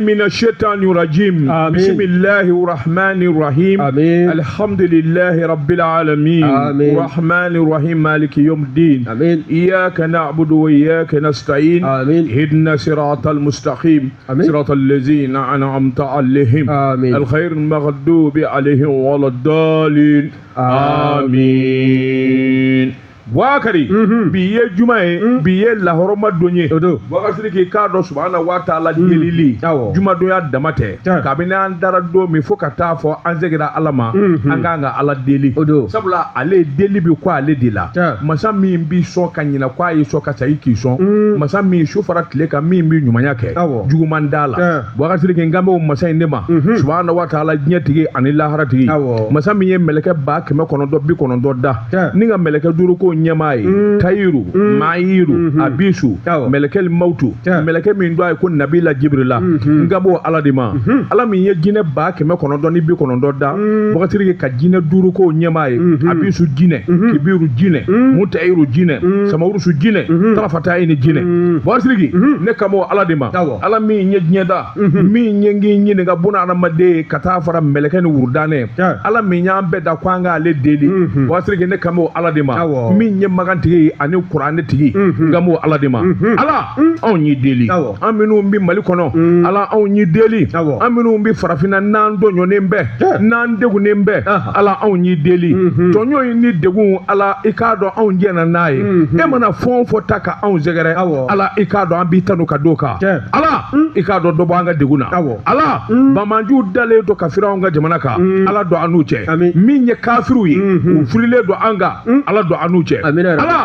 من الشيطان الرجيم. آمين. بسم الله الرحمن الرحيم. آمين. الحمد لله رب العالمين. آمين. الرحمن الرحيم مالك يوم الدين. آمين. إياك نعبد وإياك نستعين. آمين. اهدنا صراط المستقيم. آمين. صراط الذين أنعمت عليهم. آمين. الخير المغضوب عليهم ولا الضالين. آمين. Bubakari, bi ye juma ye, bi ye lahɔrɔma don ye. O don. Bubakari Sidiki, k'a dɔn subahana wa taala delili Awɔ. jumadonya dama tɛ. Tiɲɛ. Kabini an dara don min fo ka taa fɔ an seginna Ala ma, an k'an ka Ala deli. O don. Sabula ale deli bi ko ale de la. Tiɲɛ. Masa min b'i sɔn ka ɲinɛ ko a y'i sɔn ka segin k'i sɔn, masa min su fara tile kan min b'i ɲumanya kɛ, Awɔ. juguman t'a la. Tiɲɛ. Bubakari Sidiki, n kan bɛ o masa in de ma, subahana wa taala, diɲɛ tigi ani lahara tigi. Awɔ. Masa min ye mɛlɛkɛ 999,000 da, Tiɲɛ. ni ka mɛlɛkɛ duuru ko ɲɛmaa ye, tayiru mayiru abisu, Awɔ. mɛlɛkɛ mawutu, Tiɲɛ. mɛlɛkɛ min dɔ a ye ko nabila jibrila, n ka b'o Ala de ma. Ala min ye jinɛ 999 da, Bubakari Sidiki, ka jinɛ duuru ko ɲɛmaa ye, abisu jinɛ, kibiru jinɛ, mutayiru jinɛ, samawurusu jinɛ, tarafata ye ni jinɛ. Bubakari Sidiki, ne ka b'o Ala de ma. Awɔ. Ala min ye diɲɛ da, min ye k'i ɲininka buna adamaden ka taa fara mɛlɛkɛ ni wurudanɛ, Tiɲɛ. Ala min y'an bɛɛ da ko an k'ale deli, Bubakari Sidiki, ne kan b'o Ala de ma. Awɔ. Min ye magantigi ye ani kuranɛ tigi, n kan b'o Ala de ma. Ala, anw y'i deli. Awɔ. An minnu bɛ Mali kɔnɔ, Ala, anw y'i deli. Awɔ. An minnu bɛ farafinna, n'an tɔɲɔnen bɛ, Tiɲɛ. n'an degunnen bɛ, Aha. Ala, anw y'i deli. Tɔɲɔ in ni degun, Ala, i k'a dɔn anw jɛnna n'a ye. E mana fɛn o fɛn ta ka anw sɛgɛrɛ, Awɔ. Ala, i k'a dɔn an b'i tanu ka d'o kan. Tiɲɛ. Ala, i k'a dɔn dɔ bɔ an ka degun na. Awɔ. Ala, bamanjuw dalen to ka firi anw ka jamana kan, Ala, don an n'u cɛ. Amin. Min ye kafiriw ye, u firilen don an kan, Ala, don an n'u cɛ. Amina yarabi. Ala,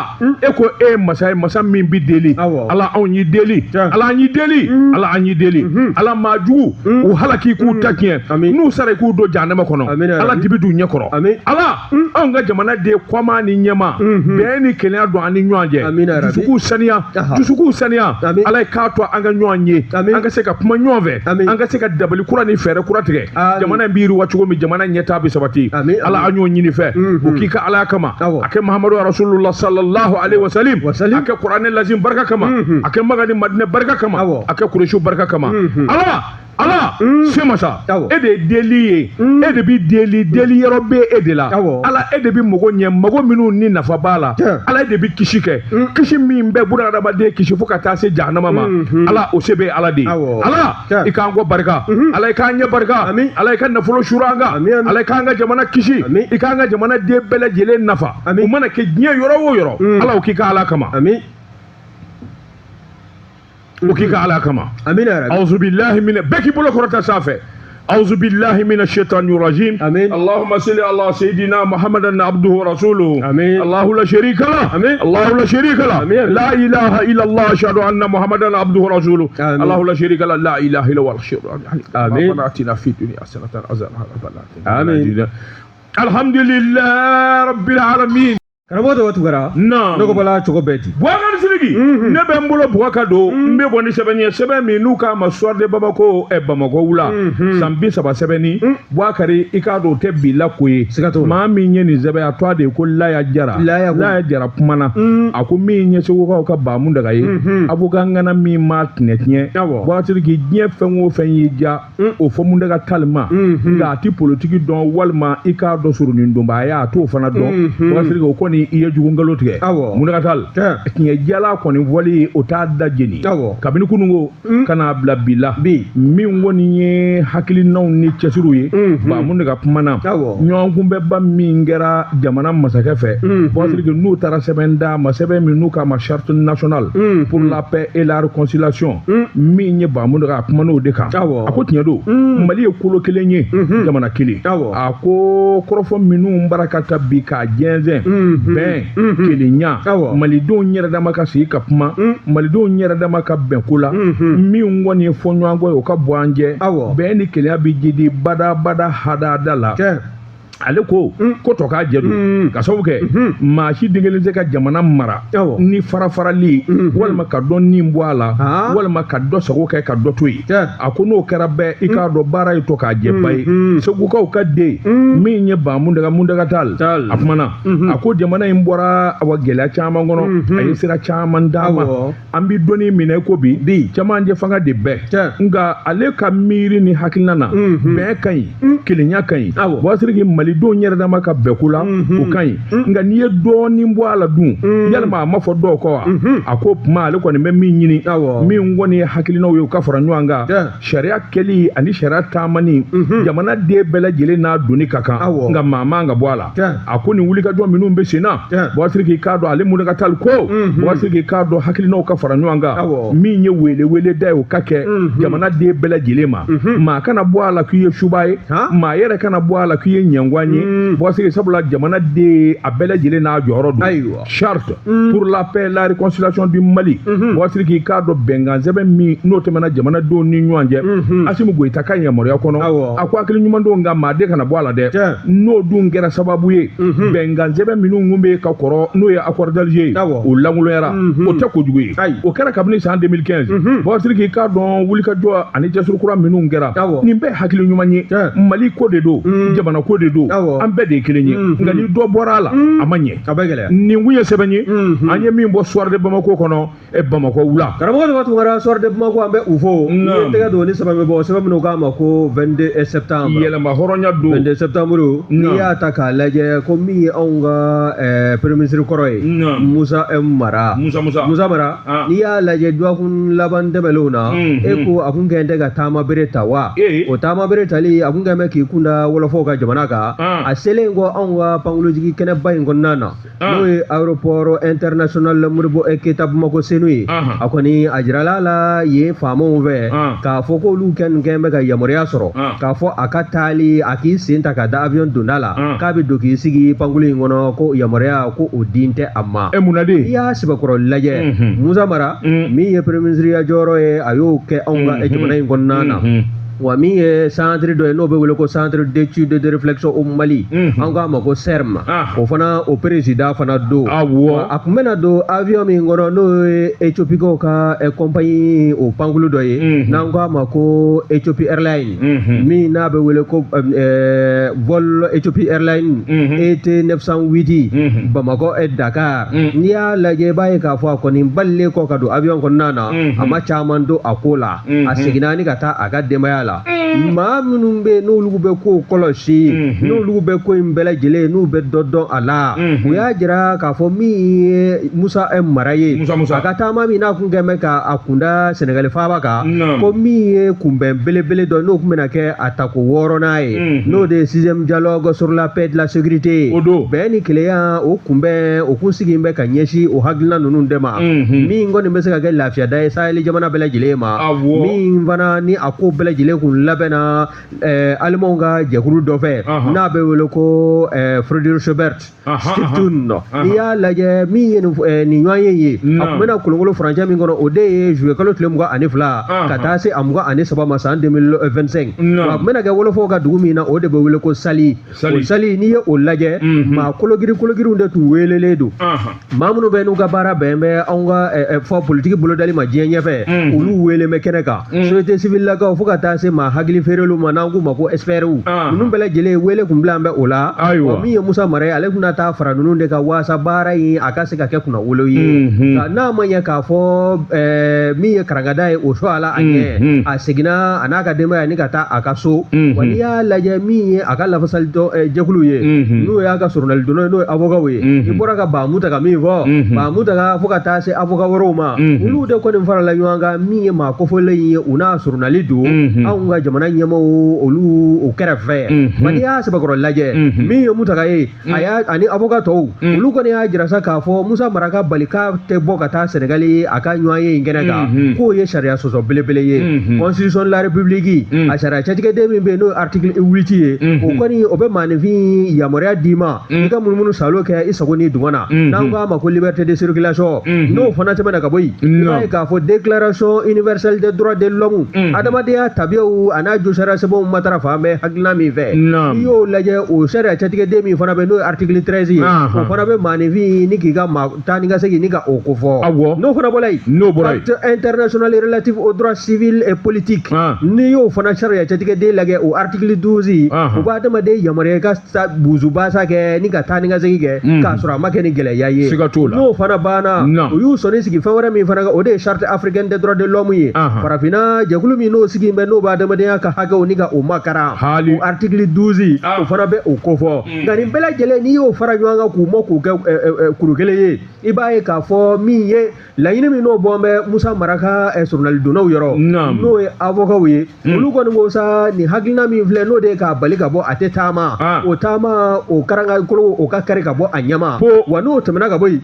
e ko e ye masa ye, masa min bi deli. Awɔ. Ala, anw y'i deli. Tiɲɛ. Ala, an y'i deli. Ala, an y'i deli. Ala, maa jugu u halaki k'u ta tiɲɛ. Amin. N'u sara, i k'u don jahanama kɔnɔ. Amina yarabi. Ala, dibi d'u ɲɛ kɔrɔ. Amin. Ala, anw ka jamana de kɔma ni ɲɛma, bɛn ni kelenya don an ni ɲɔgɔn cɛ. Amina yarabi. Dusukuw saniya. Aha. Dusukuw saniya. Amin. Ala ye k'a to an ka ɲɔgɔn ye, Amin. an ka se ka kuma ɲɔgɔn fɛ, Amin. an ka se ka dabali kura ni fɛɛrɛ kura tigɛ, Amin. jamana in bɛ yiriwa cogo min, jamana ɲɛtaa bɛ sabati. Amin, Ala, amin. an y'o ɲini fɛ, o k'i ka Ala kama, Awɔ. a kɛ Mahamadu Rasulullah sallallahu alaihi wasallam, Wasalim. a kɛ Kuranɛ lazim barika kama, a kɛ Maga ni Madinɛ barika kama, Awɔ. a kɛ Kuresiw barika kama. Ala, Ala semasa, Awɔ. e de ye deli ye, e de bi deli, deli yɔrɔ bɛ e de la. Awɔ. Ala, e de bi mago ɲɛ, mago minnu ni nafa b'a la. Tiɲɛ. Ala, e de bi kisi kɛ, kisi min bɛ buna adamaden kisi fo ka taa se jahanama ma. Ala, o se bɛ Ala de ye. Awɔ. Ala, Tiɲɛ. i k'an kɔ barika. Ala, i k'an ɲɛ barika. Amin. Ala, i ka nafolo suru an kan. Amin, amin. Ala, i k'an ka jamana kisi. Amin. I k'an ka jamana den bɛɛ lajɛlen nafa. Amin. O mana kɛ diɲɛ yɔrɔ o yɔrɔ, Ala, o k'i ka Ala kama. Amin. O k'i ka Ala kama. Amina yarabi. أعوذ بالله من بكي بلو كرة سافة. أعوذ بالله من الشيطان الرجيم. آمين. اللهم صل على سيدنا محمد عبده ورسوله. آمين. الله لا شريك له. آمين. الله لا شريك له. آمين. لا إله إلا الله، أشهد أن محمدا عبده ورسوله. آمين. الله لا شريك له، لا إله إلا هو الحي. آمين. ربنا آتنا في الدنيا حسنة وفي الآخرة. آمين. الحمد لله رب العالمين. Karamɔgɔ tɔgɔ tugara. Naam. Ne ko bala cogo bɛɛ di. Bubakari Sidiki, ne bɛ n bolo buwa ka don, n bɛ bɔ ni sɛbɛn ye, sɛbɛn min n'u k'a ma Soir de Bamako, Bamakɔ wula san 30 sɛbɛnni. Bubakari, i k'a dɔn o tɛ bi la ko ye. Siga t'o la. Maa min ye nin sɛbɛn, a tɔgɔ de ye ko Laya Jara. Laya ko. Laya Jara kumana, a ko min ye Segukaw ka Bamu Daga ye, avocat ŋana min ma tinɛ tiɲɛ. Awɔ. Bubakari Sidiki, diɲɛ fɛn o fɛn y'i diya, o fɔ mun daga tali ma, nka a ti politiki dɔn walima i k'a dɔn surunin donbaaya, a t'o fana dɔn. Bubakari Sidiki, o kɔni i ye jugu nkalon tigɛ. Awɔ. Mun daga tali. Tiɲɛ. Tiɲɛ jala kɔni fɔli, o t'a da jeni. Awɔ. Kabini kununko ka n'a bila bi la, Bi. min kɔni ye hakilinaw ni cɛsiriw ye, Bamu daga kuma na, Awɔ. ɲɔgɔn kunbɛba min kɛra jamana masakɛ fɛ, Bubakari Sidiki, n'u taara sɛbɛn d'a ma, sɛbɛn min n'u k'a ma Charte nationale pour la paix et la réconciliation, min ye Bamu daga a kuma n'o de kan. Awɔ. A ko tiɲɛ don, Mali ye kolo kelen ye, jamana kelen. Awɔ. A ko kɔrɔfɔ minnu baraka ta bi k'a jɛnsɛn, bɛn, kelenya, Awɔ. malidenw yɛrɛ dama ka sigi ka kuma, malidenw yɛrɛ dama ka bɛn ko la, min kɔni ye fɔɲɔgɔnkɔ ye, o ka bɔ an jɛ. Awɔ. Bɛn ni kelenya bɛ jidi badabada hadada la. Tiɲɛ. Ale ko ko tɔ k'a jɛ don, ka sababu kɛ maa si den kelen tɛ ka jamana mara ni farafarali walima ka dɔ nin bɔ a la walima ka dɔ sago kɛ ka dɔ to yen. A ko n'o kɛra bɛɛ, i k'a dɔn baara ye tɔ k'a jɛba ye. Segukaw ka den min ye Ba Muntaga Tall, a kumana, a ko jamana in bɔra awa gɛlɛya caman kɔnɔ, a ye sira caman d'a ma. An bɛ dɔnni minɛ ko bi camancɛ fanga de bɛɛ, nka ale ka miiri ni hakilina na, bɛn ka ɲi, kelenya ka ɲi. Bubakari, malidenw yɛrɛ dama ka bɛn ko la, o ka ɲi, nka n'i ye dɔɔnin bɔ a la dun, yalima a ma fɔ dɔw kɔ wa? A ko kuma ale kɔni bɛ min ɲini, min kɔni ye hakilinaw ye, u ka fara ɲɔgɔn kan, sariya kɛli ani sariya taamani, jamana den bɛɛ lajɛlen n'a doni ka kan, nka maa man ka bɔ a la. A ko nin wulikajɔ minnu bɛ sen na, Bubakari, k'i k'a dɔn ale Muntaga Tall ko, Bubakari, k'i k'a dɔn hakilinaw ka fara ɲɔgɔn kan, min ye wele wele da ye, o ka kɛ jamana den bɛɛ lajɛlen ma. Maa kana bɔ a la k'i ye suba ye, maa yɛrɛ kana bɔ a la k'i ye ɲɛngwan ye, Bubakari, sabula jamana den a bɛɛ lajɛlen n'a jɔyɔrɔ don. Charte pour la paix, la réconciliation du Mali, Bubakari, k'i k'a dɔn bɛnkan sɛbɛn min n'o tɛmɛna jamanadenw ni ɲɔgɔn cɛ, Assimi Goïta ka yamaruya kɔnɔ, a ko hakili ɲuman don, nka maaden kana bɔ a la dɛ. N'o dun kɛra sababu ye, bɛnkan sɛbɛn minnu kun bɛ ka kɔrɔ, n'o ye accord d'Alger ye, o lankoloyara, o tɛ kojugu ye. O kɛra kabini san 2015. Bubakari, k'i k'a dɔn wulikajɔ ani cɛsiri kura minnu kɛra, nin bɛɛ hakili ɲuman ye. Mali ko de don, jamana ko de don, an bɛɛ de ye kelen ye, nka ni dɔ bɔra a la, a ma ɲɛ. Nin kun ye sɛbɛn ye an ye min bɔ Soir de Bamako kɔnɔ, Bamakɔ wula. Karamɔgɔ Daba Tunkara, Soir de Bamako, an bɛ u fo. N'i ye tɛgɛ don ni sɛbɛn bɛ bɔ, sɛbɛn minnu k'a ma ko 22 septembre, yɛlɛma hɔrɔnya don. 22 septembre, n'i y'a ta k'a lajɛ, ko min ye anw ka premier ministre kɔrɔ ye, Musa Mara, Musa Musa Musa Mara, n'i y'a lajɛ dɔgɔkun laban tɛmɛnlenw na, e ko a kun kɛn tɛ ka taama bere ta wa? O taama bere tali, a kun kɛn bɛ k'i kun da wɔlɔfɔw ka jamana kan. A selen kɔ anw ka pankurunjigi kɛnɛba in kɔnɔna na, n'o ye aéroport international Modibo Keita Bamako Senu ye, a kɔni a jirala la yen faamaw fɛ k'a fɔ k'olu kɛn kɛn bɛ ka yamaruya sɔrɔ k'a fɔ a ka taali, a k'i sen ta ka da avion donda la, k'a bɛ don k'i sigi pankulu in kɔnɔ, ko yamaruya ko o din tɛ a ma. E mun na de? N'i y'a sɛbɛkɔrɔ lajɛ, Musa Mara min ye premier ministre ya jɔyɔrɔ ye, a y'o kɛ anw ka jamana in kɔnɔna na. Wa min ye centre dɔ ye n'o bɛ wele ko Centre d'études de réflexion au Mali, an k'a ma ko CERM, o fana o président fana don. A tun bɛna don avion min kɔnɔ, n'o ye Éthiopie ka compagnie o pankulu dɔ ye, n'an k'a ma ko Ethiopie Airlines, min n'a bɛ wele ko vol Ethiopie Airlines ET 908 Bamakɔ et Dakar. N'i y'a lajɛ, i b'a ye k'a fɔ a kɔni balilen kɔ ka don avion kɔnɔna na, a ma caman don a ko la, a seginna ni ka taa a ka denbaya la. Maa minnu bɛ yen n'olu bɛ kow kɔlɔsi, n'olu bɛ ko in bɛɛ lajɛlen, n'u bɛ dɔ dɔn a la, u y'a jira k'a fɔ min ye Musa Mara ye, a ka taama min n'a kun kɛn bɛ ka a kunda Sɛnɛgali faaba kan, ko min ye kunbɛn belebele dɔ n'o tun bɛna kɛ a tako wɔɔrɔnan ye, n'o de ye sixième dialogue sur la paix de la sécurité, bɛn ni kelenya, o kunbɛn o kun sigi bɛ ka ɲɛsin o hakilina ninnu de ma, min kɔni bɛ se ka kɛ lafiyada ye Sahel jamana bɛɛ lajɛlen ma, min fana ni a ko bɛɛ lajɛlen kun labɛnna Alimanw ka jɛkulu dɔ fɛ n'a bɛ wele ko Friedrich Ebert Stiftung. N'i y'a lajɛ, min ye nin ɲɔgɔn ye, a tun bɛna kolonkolon furancɛ min kɔnɔ, o de ye juillet kalo tile 22 ka taa se a 23 ma san 2025. A tun bɛna kɛ wɔlɔfɔw ka dugu min na, o de bɛ wele ko Sali. O Sali, n'i ye o lajɛ, maa kologiri kologiriw de tun welelen don, maa minnu bɛ n'u ka baara bɛn bɛ anw ka fɔ politiki bolodali ma diɲɛ ɲɛfɛ, olu wele bɛ kɛnɛ kan, société civile lakaw, fo ka taa se maa hakili feereliw ma n'an k'u ma ko experts, ninnu bɛɛ lajɛlen wele kun bila bɛ o la. Min ye Musa Mara ye, ale tun taa fara ninnu de ka waasa baara in a ka se ka kɛ kunnawolo ye. N'a ma ɲɛ k'a fɔ min ye karangada ye, o sɔ a la a ɲɛ, a seginna a n'a ka denbaya ni ka taa a ka so. Wa n'i y'a lajɛ, min ye a ka lafasali jɛkulu ye, n'o y'a ka soronali donna ye, n'o ye avocat ye, i bɔra ka Bamu ta ka min fɔ, Bamu ta fo ka taa se avocat wɛrɛw ma, olu de kɔni farala ɲɔgɔn kan, min ye maa kofɔlen ye, u n'a soronali don anw ka jamana ɲɛmaaw olu o kɛrɛfɛ. Wa n'i y'a sɛbɛkɔrɔ lajɛ, min ye Mutaga ye, a y'a ani avocat tɔw, olu kɔni y'a jira sa k'a fɔ Musa Mara ka bali k'a tɛ bɔ ka taa Sɛnɛgali a ka ɲɔgɔn ye in kɛnɛ kan, k'o ye sariya sɔsɔ belebele ye. Constitution de la République, a sariya cɛtigɛden min bɛ yen n'o ye article 8 ye, o kɔni o bɛ maaninfin yamaruya d'i ma i ka munumunu salo kɛ i sago ni dungɔ na, n'an ko a ma ko liberté de circulation. N'o fana tɛmɛna ka bɔ yen, i b'a ye k'a fɔ Déclaration universelle des droits de l'homme, adamadenya tabiyaw a n'a jo sariya sɛbɛnw matarafa an bɛ hakilina min fɛ, n'i y'o lajɛ, o sariya cɛtigɛden min fana bɛ, n'o ye article 13 ye, o fana bɛ maaninfin ni k'i ka maa taa ni ka segin ni ka o kofɔ. N'o fana bɔra yen, n'o bɔra yen, pacte international relatif aux droits civils et politiques, n'i y'o fana sariya cɛtigɛden lajɛ, o article 12, o b'a adamaden yamaruya i ka buzubasa kɛ ni ka taa ni ka segin kɛ k'a sɔrɔ a ma kɛ ni gɛlɛya ye. Siga t'o la. N'o fana banna, u y'u sɔnni sigi fɛn wɛrɛ min fana kan, o de ye charte africaine des droits de l'homme ye, farafinna jɛkulu min n'o sigi bɛ, n'o bɛ adamadenya ka hakɛw ni ka o makaran, o article 12, o fana bɛ o kofɔ. Nka nin bɛɛ lajɛlen, n'i y'o fara ɲɔgɔn kan k'u mɔ k'u kɛ kuru kelen ye, i b'a ye k'a fɔ min ye laɲini min n'o bɔn bɛ Musa Mara ka soronalidonnaw yɔrɔ, n'o ye avocats ye, olu kɔni ko sa nin hakilina min filɛ, n'o de ye k'a bali ka bɔ a tɛ taama, o taama o karanka kolo, o ka kari ka bɔ a ɲɛma. Wa n'o tɛmɛna ka bɔ yen,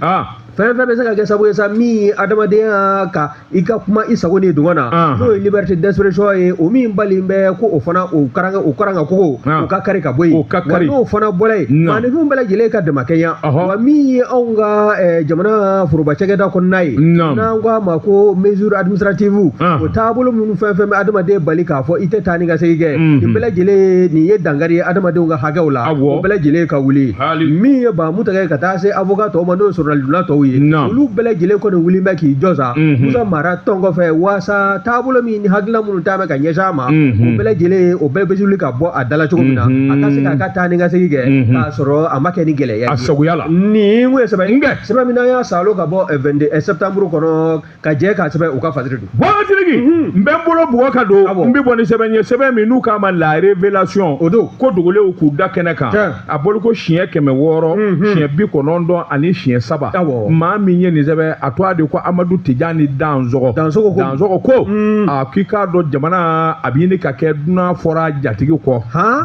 fɛn fɛn bɛ se ka kɛ sababu ye sa min ye adamadenya ka i ka kuma i sago ni dungɔ na, n'o ye liberté d'expression ye, o min bali bɛ ko o fana o karanga o karanga kogo, o ka kari ka bɔ yen. O ka kari. Wa n'o fana bɔra yen, maaninfinw bɛɛ lajɛlen ka damakɛɲa. Wa min ye anw ka jamana foroba cakɛda kɔnɔna ye, n'an ko a ma ko mesure administrative, o taabolo minnu fɛn fɛn bɛ adamaden bali k'a fɔ i tɛ taa ni ka segin kɛ, nin bɛɛ lajɛlen nin ye dankari ye adamadenw ka hakɛw la, o bɛɛ lajɛlen ka wuli. Min ye Bamu Tigɛ ka taa se avocat tɔw ma, n'o ye soronalidonna tɔw ye, olu bɛɛ lajɛlen kɔni wuli bɛ k'i jɔ sa Musa Mara tɔn kɔfɛ, waasa taabolo min ni hakilina minnu taa bɛ ka ɲɛsin a ma, o bɛɛ lajɛlen o bɛɛ bɛ wuli ka bɔ a da la cogo min na, a ka se k'a ka taa ni ka segin kɛ k'a sɔrɔ a ma kɛ ni gɛlɛya ye. A sagoya la. Nin kun ye sɛbɛn sɛbɛn min n'an y'a salo ka bɔ 22 septembre kɔnɔ ka jɛ k'a sɛbɛn u ka fasiri don. Bɔgɔtirigi, n bɛ n bolo bugɔ ka don, n bɛ bɔ ni sɛbɛn ye, sɛbɛn min n'u k'a ma la révélation. O don. Ko dogolenw k'u da kɛnɛ kan. A bɔli ko siɲɛ 600, siɲɛ 93. Maa min ye nin sɛbɛn, a tɔgɔ de ko Amadu Tijani Dansɔgɔ. Dansɔgɔ ko. Dansɔgɔ ko a k'i k'a dɔn jamana a bɛ ɲini ka kɛ dunan fɔra jatigi kɔ.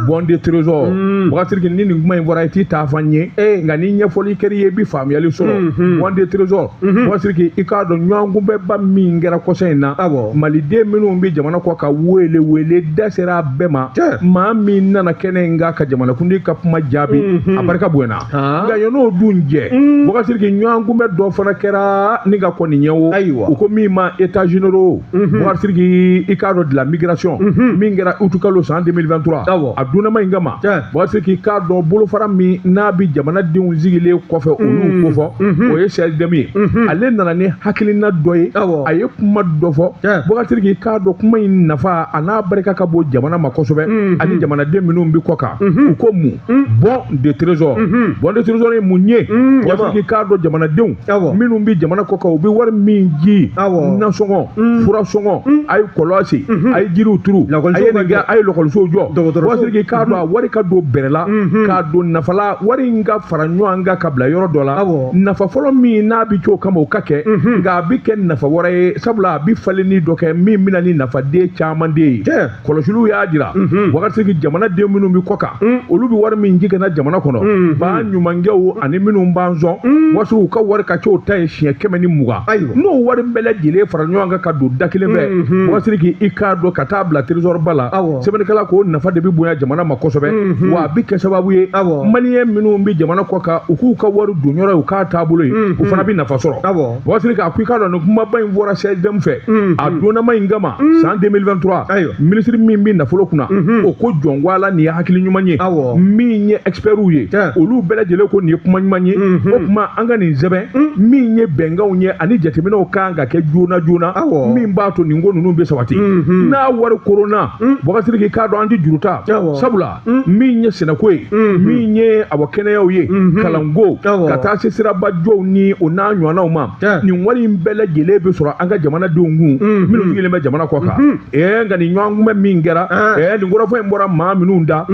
Bon de trésor. Bɔgɔtirigi, ni nin kuma in fɔra, i t'i taa fɔ n ye. Nka ni ɲɛfɔli kɛr'i ye, i bɛ faamuyali sɔrɔ. Bon de trésor. Bɔgɔtirigi, i k'a dɔn ɲɔgɔn kunbɛba min kɛra kɔsa in na, maliden minnu bɛ jamana kɔ ka wele wele dɛsɛra a bɛɛ ma, maa min nana kɛnɛ in kan ka jamanakuntigi ka kuma jaabi, a barika bonyana. Nka yann'o dun jɛ, Bɔgɔtirigi, ɲɔgɔn kunbɛ dɔ fana kɛra ni ka kɔni ɲɛ o, u ko min ma états généraux, Bɔgɔtirigi, i k'a dɔn de la migration, min kɛra août kalo san 2023, a dunnama in kama, Bɔgɔtirigi, i k'a dɔn bolofara min n'a bɛ jamanadenw sigilen kɔfɛ olu kofɔ, o ye CSDM ye. Ale nana ni hakilina dɔ ye, a ye kuma dɔ fɔ. Bɔgɔtirigi, i k'a dɔn kuma in nafa a n'a barika ka bon jamana ma kosɛbɛ, ani jamanaden minnu bɛ kɔ kan. U ko mun? Bon de trésor. Bon de trésor ye mun ye? Bɔgɔtirigi, i k'a dɔn jamanadenw minnu bɛ jamana kɔ kan, u bɛ wari min ji, nasɔngɔ, furasɔngɔ, a ye kɔlɔn sen, a ye jiriw turu, a ye nin kɛ, a ye lɔkɔlisow jɔ. Bɔgɔtirigi, i k'a dɔn a wari ka don bɛrɛ la, k'a don nafa la, wari in ka fara ɲɔgɔn kan ka bila yɔrɔ dɔ la. Nafa fɔlɔ min n'a bɛ c'o kama, o ka kɛ, nka a bɛ kɛ nafa wɛrɛ ye, sabula a bɛ falenni dɔ kɛ min bɛna ni nafaden caman de ye. Kɔlɔsiliw y'a jira, Bɔgɔtirigi, jamanaden minnu bɛ kɔ kan, olu bɛ wari min ji ka na jamana kɔnɔ, ba ɲumankɛw ani minnu b'an sɔn waso, u ka wari ka ca o ta ye siɲɛ 120. N'o wari bɛɛ lajɛlen fara ɲɔgɔn kan ka don da kelen fɛ, Bɔgɔtirigi, i k'a dɔn ka taa bila trésor ba la, sɛbɛnnikɛla k'o nafa de bɛ bonya jamana ma kosɛbɛ. Wa a bɛ kɛ sababu ye, maliyɛn minnu bɛ jamana kɔ kan, u k'u ka wari don yɔrɔ ye, u k'a taabolo ye, u fana bɛ nafa sɔrɔ. Bɔgɔtirigi, a ko i k'a dɔn nin kumaba in fɔra CSDM fɛ a donnama in kama san 2023. Minisiri min bɛ nafolo kunna, o ko jɔn ko ala, nin ye hakili ɲuman ye. Min ye experts ye, olu bɛɛ lajɛlen ko nin ye kuma ɲuman ye. O tuma an ka nin sɛbɛn min ye bɛnkanw ye ani jateminɛw kan ka kɛ joona joona, min b'a to nin ko ninnu bɛ sabati. N'a wari koronna, Bɔgɔtirigi, k'a dɔn an tɛ juru ta, sabula min ye sɛnɛko ye, min ye awɔ kɛnɛyaw ye, kalanko, ka taa se sirabajɔw ni o n'a ɲɔgɔnnaw ma, nin wari in bɛɛ lajɛlen bɛ sɔrɔ an ka jamanadenw kun minnu sigilen bɛ jamana kɔ kan. Nka nin ɲɔgɔn kunbɛn min kɛra, nin kɔrɔfɔ in bɔra maa minnu da,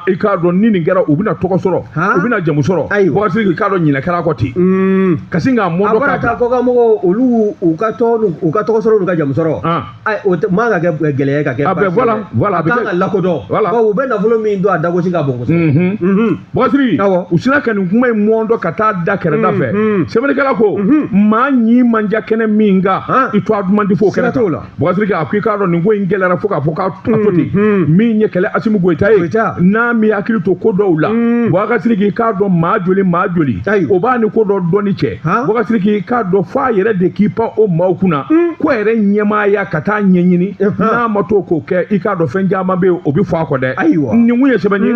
i k'a dɔn ni nin kɛra, u bɛna tɔgɔ sɔrɔ, u bɛna jamu sɔrɔ. Bɔgɔtirigi, i k'a dɔn ɲinɛ kɛra kɔ ten ka sin k'a mɔdɔ k'a bila. A bɔra kɔkanmɔgɔw olu u ka tɔn u ka tɔgɔ sɔrɔ, u ka jamu sɔrɔ, o man ka kɛ gɛlɛya ka kɛ. A bɛ voilà voilà a kan ka lakodɔn, bawo u bɛ nafolo min don a dagosi ka bon kosɛbɛ. Bɔgɔtirigi, u sina ka nin kuma in mɔndɔ ka taa da kɛrɛda fɛ. Sɛbɛnnikɛla ko maa ɲi man diya kɛnɛ min kan, i to a duman di fo kɛnɛ kan. Bɔgɔtirigi, a ko i k'a dɔn nin ko in gɛlɛyara fo k'a fɔ k'a to ten. Min ye kɛlɛ Asimi Goyita ye, n'a m'i hakili to ko dɔw la, Bɔgɔtirigi, i k'a dɔn maa joli maa joli o b'a ni ko dɔ dɔnni cɛ Boubacar k'a dɔn f'a yɛrɛ de k'i pan o maaw kunna ko yɛrɛ ɲɛmaaya ka taa ɲɛɲini n'a ma to k'o kɛ i k'a dɔn fɛn caman bɛ yen o bɛ fɔ a kɔ dɛ ayiwa nin kun ye sɛbɛn ye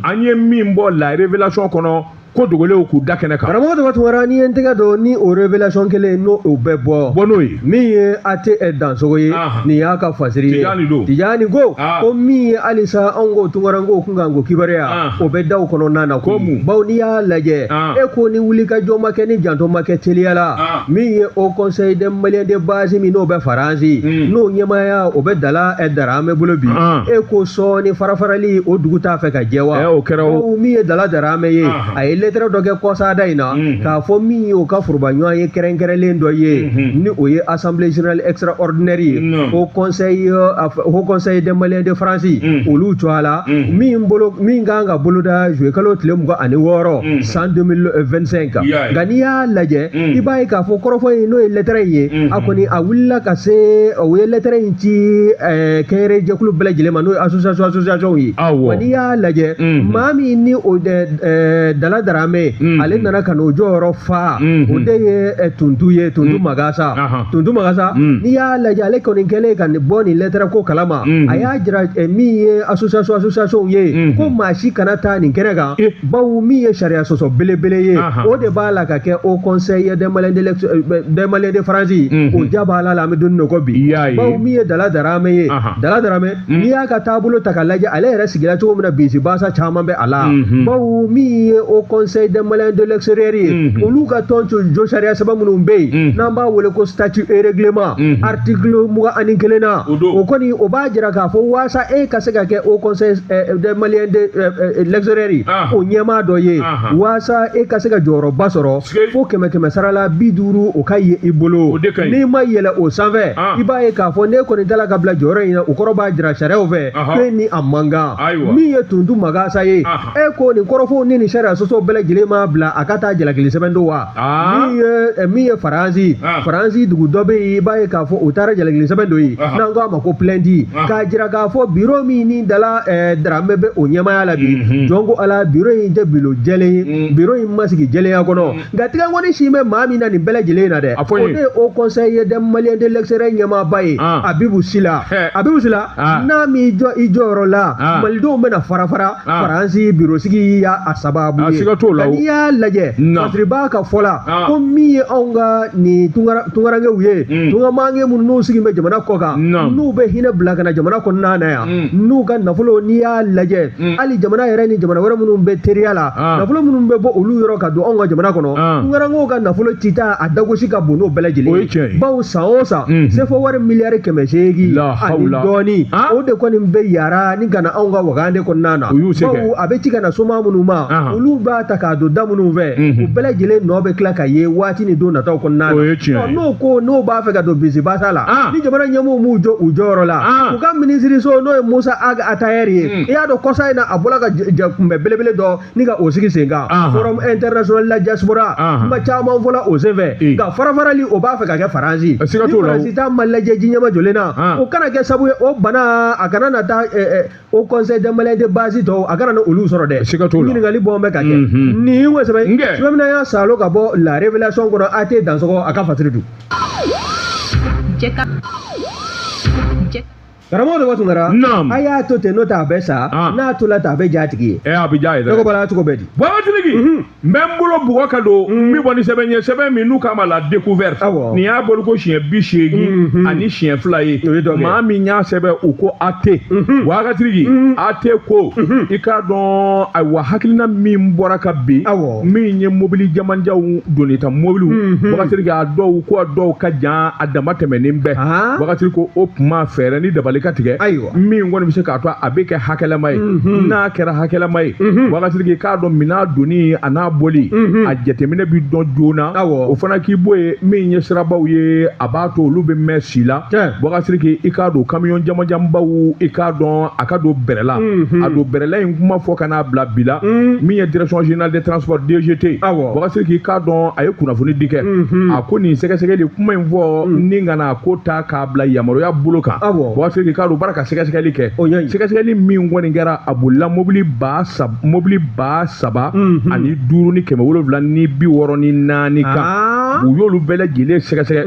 an ye min bɔ la révélation kɔnɔ ko dogolenw k'u da kɛnɛ kan karamɔgɔ Daba Tunkara n'i ye n tɛgɛ don ni o révélation kelen n'o o bɛ bɔ bɔ n'o ye min ye AT Dansogo ye nin y'a ka fasiri ye Tijani don Tijani ko ko min ye halisa anw ko tunkarankew kunkanko kibaruya o bɛ daw kɔnɔna na ko bawo n'i y'a lajɛ e ko ni wulikajɔ ma kɛ ni janto ma kɛ teliya la min ye Haut Conseil des Maliens de base min n'o bɛ Faransi n'o ɲɛmaaya o bɛ Dala Daramɛ bolo bi e ko sɔɔni farafarali o dugu t'a fɛ ka jɛ wa o kɛra o min ye Dala Daramɛ ye a ye lettre dɔ kɛ kɔsada in na k'a fɔ min ye o ka foroba ɲɔgɔn ye kɛrɛnkɛrɛnlen dɔ ye ni o ye assemblée générale extraordinaire ye Haut Conseil des Maliens de France olu tɔgɔ la min kan ka boloda juillet kalo tile 26 san 2025 nka n'i y'a lajɛ i b'a ye k'a fɔ kɔrɔfɔ in n'o ye lettre in ye a kɔni a wulila ka se o ye lettre in ci kɛnyɛrɛ jɛkulu bɛɛ lajɛlen ma n'o ye association ye wa n'i y'a lajɛ maa min ni o Dala Daramɛ ale nana ka n'o jɔyɔrɔ fa o de ye Tuntu ye Tuntu Magasa Tuntu Magasa n'i y'a lajɛ ale kɔni kɛlen ka bɔ nin lettre ko kalama a y'a jira min ye association ye ko maa si kana taa nin kɛnɛ kan bawo min ye sariya sɔsɔ belebele ye o de b'a la ka kɛ Haut Conseil des Maliens de France o ja b'a la an bɛ don min ko bi bawo min ye Dala Daramɛ ye Dala Daramɛ n'i y'a ka taabolo ta k'a lajɛ ale yɛrɛ sigira cogo min na bisi basa caman bɛ a la bawo min ye Haut Conseil des Maliens de l'extérieur ye olu ka tɔn jo sariya sɛbɛn minnu bɛ yen n'an b'a wele ko statut et règlement article 21 na o kɔni o b'a jira k'a fɔ waasa e ka se ka kɛ Haut Conseil des Maliens de l'extérieur ye o ɲɛmaa dɔ ye waasa e ka se ka jɔyɔrɔba sɔrɔ fo 100 sara la 50 o ka ye i bolo n'i ma yɛlɛ o sanfɛ i b'a ye k'a fɔ n'e kɔni taara ka bila jɔyɔrɔ in na o kɔrɔ b'a jira sariyaw fɛ ko e ni a man kan min ye Tuntu Magasa ye e ko nin kɔrɔfɔw ni nin sariya sɔsɔ bɛɛ lajɛlen ma bila a ka taa jalakili sɛbɛn don wa min ye Faransi dugu dɔ bɛ yen i b'a ye k'a fɔ u taara jalakili sɛbɛn don yen n'an ko a ma ko plainte k'a jira k'a fɔ biro min ni Dala Daramɛ bɛ o ɲɛmaaya la bi jɔn ko Ala biro in tɛ biro jɛlen ye biro in ma sigi jɛlenya kɔnɔ nka tigɛnkɔni si bɛ maa min na nin bɛɛ lajɛlen na dɛ o de ye Haut Conseil des Maliens de l'extérieur ɲɛmaaba ye Abibu Sila Abibu Sila n'a m'i jɔ i jɔyɔrɔ la malidenw bɛna fara fara Faransi biro sigi y'a sababu ye n'i y'a lajɛ Fasiriba ka fɔ la ko min ye anw ka nin tunkarankew ye tunkamanke minnu n'u sigi bɛ jamana kɔ kan n'u bɛ hinɛ bila ka na jamana kɔnɔna na yan n'u ka nafolo n'i y'a lajɛ hali jamana yɛrɛ ni jamana wɛrɛ minnu bɛ teriya la nafolo minnu bɛ bɔ olu yɔrɔ ka don anw ka jamana kɔnɔ tunkarankew ka nafolo cita a dagosi ka bon n'o bɛɛ lajɛlen ye bawo san o san CFA wari miliyari 800 ani dɔɔni o de kɔni bɛ yara ni ka na anw ka wagande kɔnɔna na bawo a bɛ ci ka na soma minnu ma olu b'a ta k'a don da minnu fɛ u bɛɛ lajɛlen nɔ bɛ tila ka ye waati ni don nataw kɔnɔna na n'o ko n'o b'a fɛ ka don bisibasa la ni jamana ɲɛmɔgɔw m'u jɔ u jɔyɔrɔ la u ka minisiriso n'o ye Musa Ag Attaher ye i y'a dɔn kɔsa in na a bɔra ka kunbɛ belebele dɔ ni ka o sigi sen kan forum international la diaspora kuma caman fɔla o senfɛ nka farafarali o b'a fɛ ka kɛ Faransi ni Faransi ta ma lajɛ ji ɲɛma jɔlen na o kana kɛ sababu ye o bana a kana na taa Haut Conseil des Maliens de base tɔw a kana na olu sɔrɔ dɛ ɲininkali bɔn bɛ ka kɛ nin ko sɛbɛn sɛbɛn min y'a salo ka bɔ la révélation kɔnɔ AT Dansɔgɔ a ka fasiri dun karamɔgɔ Daba Tunkara a y'a to ten n'o tɛ a bɛ sa n'a tola ten a bɛ ja tigi ye a bɛ ja ye dɛ ne ko bala cogo bɛ di Babatiliki n bɛ n bolo bugɔ ka don min bɔ ni sɛbɛn ye sɛbɛn min n'u k'a ma la découverte nin y'a bolo ko siɲɛ 82 ye maa min y'a sɛbɛn u ko AT Wagatiliki AT ko i k'a dɔn ayiwa hakilina min bɔra ka bin min ye mobili jamanjanw doni ta mobiliw Wagatiliki a dɔw ko a dɔw ka jan a dama tɛmɛnen bɛɛ Wagatiliki ko o kuma fɛɛrɛ ni dabali ka tigɛ min kɔni bɛ se k'a to a bɛ kɛ hakɛlama ye n'a kɛra hakɛlama ye Wagatiliki k'a dɔn minɛn donni a n'a bɔli a jateminɛ bɛ dɔn joona o fana k'i bɔ yen min ye sirabaw ye a b'a to olu bɛ mɛn si la Wagatiliki i k'a dɔn kamiyɔn jamanjanbaw i k'a dɔn a ka don bɛrɛ la a don bɛrɛla in kuma fɔ ka n'a bila bi la min ye direction générale des transports DGT Wagatiliki i k'a dɔn a ye kunnafoni di kɛ a ko nin sɛgɛsɛgɛli kuma in fɔ ni ka na ko ta k'a bila yamaruya bolo kan Wagatiliki Sidiki k'a dɔn u b'a la ka sɛgɛsɛgɛli kɛ. Sɛgɛsɛgɛli min kɔni kɛra, a bolila mobili 3564 kan. U y'olu bɛɛ lajɛlen sɛgɛsɛgɛ.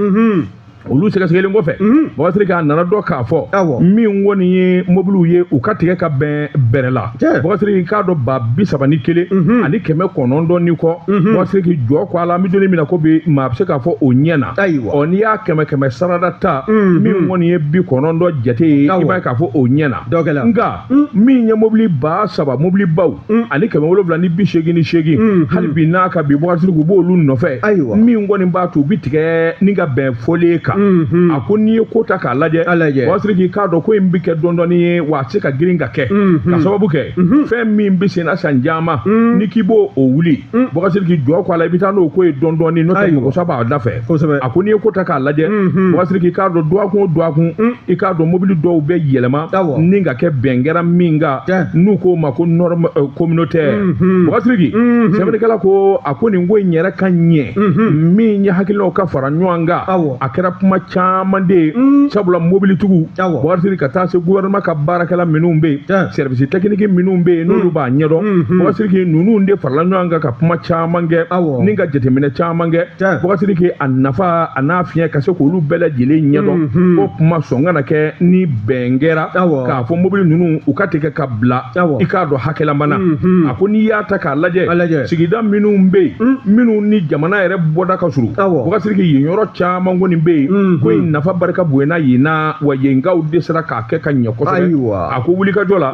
Olu sɛgɛsɛgɛlen kɔfɛ, Bɔkari Sidiki, a nana dɔn k'a fɔ min kɔni ye mobiliw ye, u ka tigɛ ka bɛn bɛrɛ la. Bɔkari Sidiki k'a dɔn 31,900 ni kɔ. Bɔkari Sidiki, jɔ ko a la, an bɛ don min na ko bi, maa bɛ se k'a fɔ o ɲɛ na. Ɔ, n'i y'a kɛmɛ kɛmɛ sarada ta, min kɔni ye 90 jate ye, i b'a ye k'a fɔ o ɲɛ na. Nka min ye mobili 3000, mobilibaw ani 788, hali bi n'a ka bi, Bɔkari Sidiki, u b'olu nɔfɛ. Min kɔni b'a to u bɛ tigɛ ni ka bɛn fɔlen kan. A ko n'i ye ko ta k'a lajɛ, Bɔkari Sidiki k'a dɔn ko in bɛ kɛ dɔɔnin ye, wa a tɛ se ka girin ka kɛ, ka sababu kɛ fɛn min bɛ sen na san caman, ni k'i b'o o wuli, Bɔkari Sidiki, jɔ ko a la, i bɛ taa n'o ko ye dɔɔnin dɔɔnin, n'o tɛ mɔgɔ saba b'a da fɛ. A ko n'i ye ko ta k'a lajɛ, Bɔkari Sidiki k'a dɔn dɔgɔkun o dɔgɔkun, i k'a dɔn mobili dɔw bɛ yɛlɛma ni ka kɛ bɛn kɛra min kan, n'u k'o ma ko norme communautaire. Bɔkari Sidiki, sɛbɛnnikɛla ko, a ko nin ko in yɛrɛ ka ɲɛ, min ye hakilinaw ka fara ɲɔgɔn kan, a kɛra kuma caman de ye, sabula mobilitigiw, Bɔkari Sidiki, ka taa se gouvernement ka baarakɛla minnu bɛ yen, service technique minnu bɛ yen, n'olu b'a ɲɛdɔn, Bɔkari Sidiki, ninnu de farala ɲɔgɔn kan ka kuma caman kɛ ni ka jateminɛ caman kɛ. Bɔkari Sidiki, a nafa a n'a fiɲɛ, ka se k'olu bɛɛ lajɛlen ɲɛdɔn, o kuma sɔn kana kɛ ni bɛn kɛra k'a fɔ mobili ninnu u ka tigɛ ka bila, i k'a dɔn hakɛlama na. A ko n'i y'a ta k'a lajɛ, sigida minnu bɛ yen, minnu ni jamana yɛrɛ bɔda ka surun, Bɔkari Sidiki, yen yɔrɔ caman kɔni bɛ yen, ko in nafa barika bonyana yen na, wa yenkaw dɛsɛra k'a kɛ ka ɲɛ kosɛbɛ. A ko wulikajɔ la,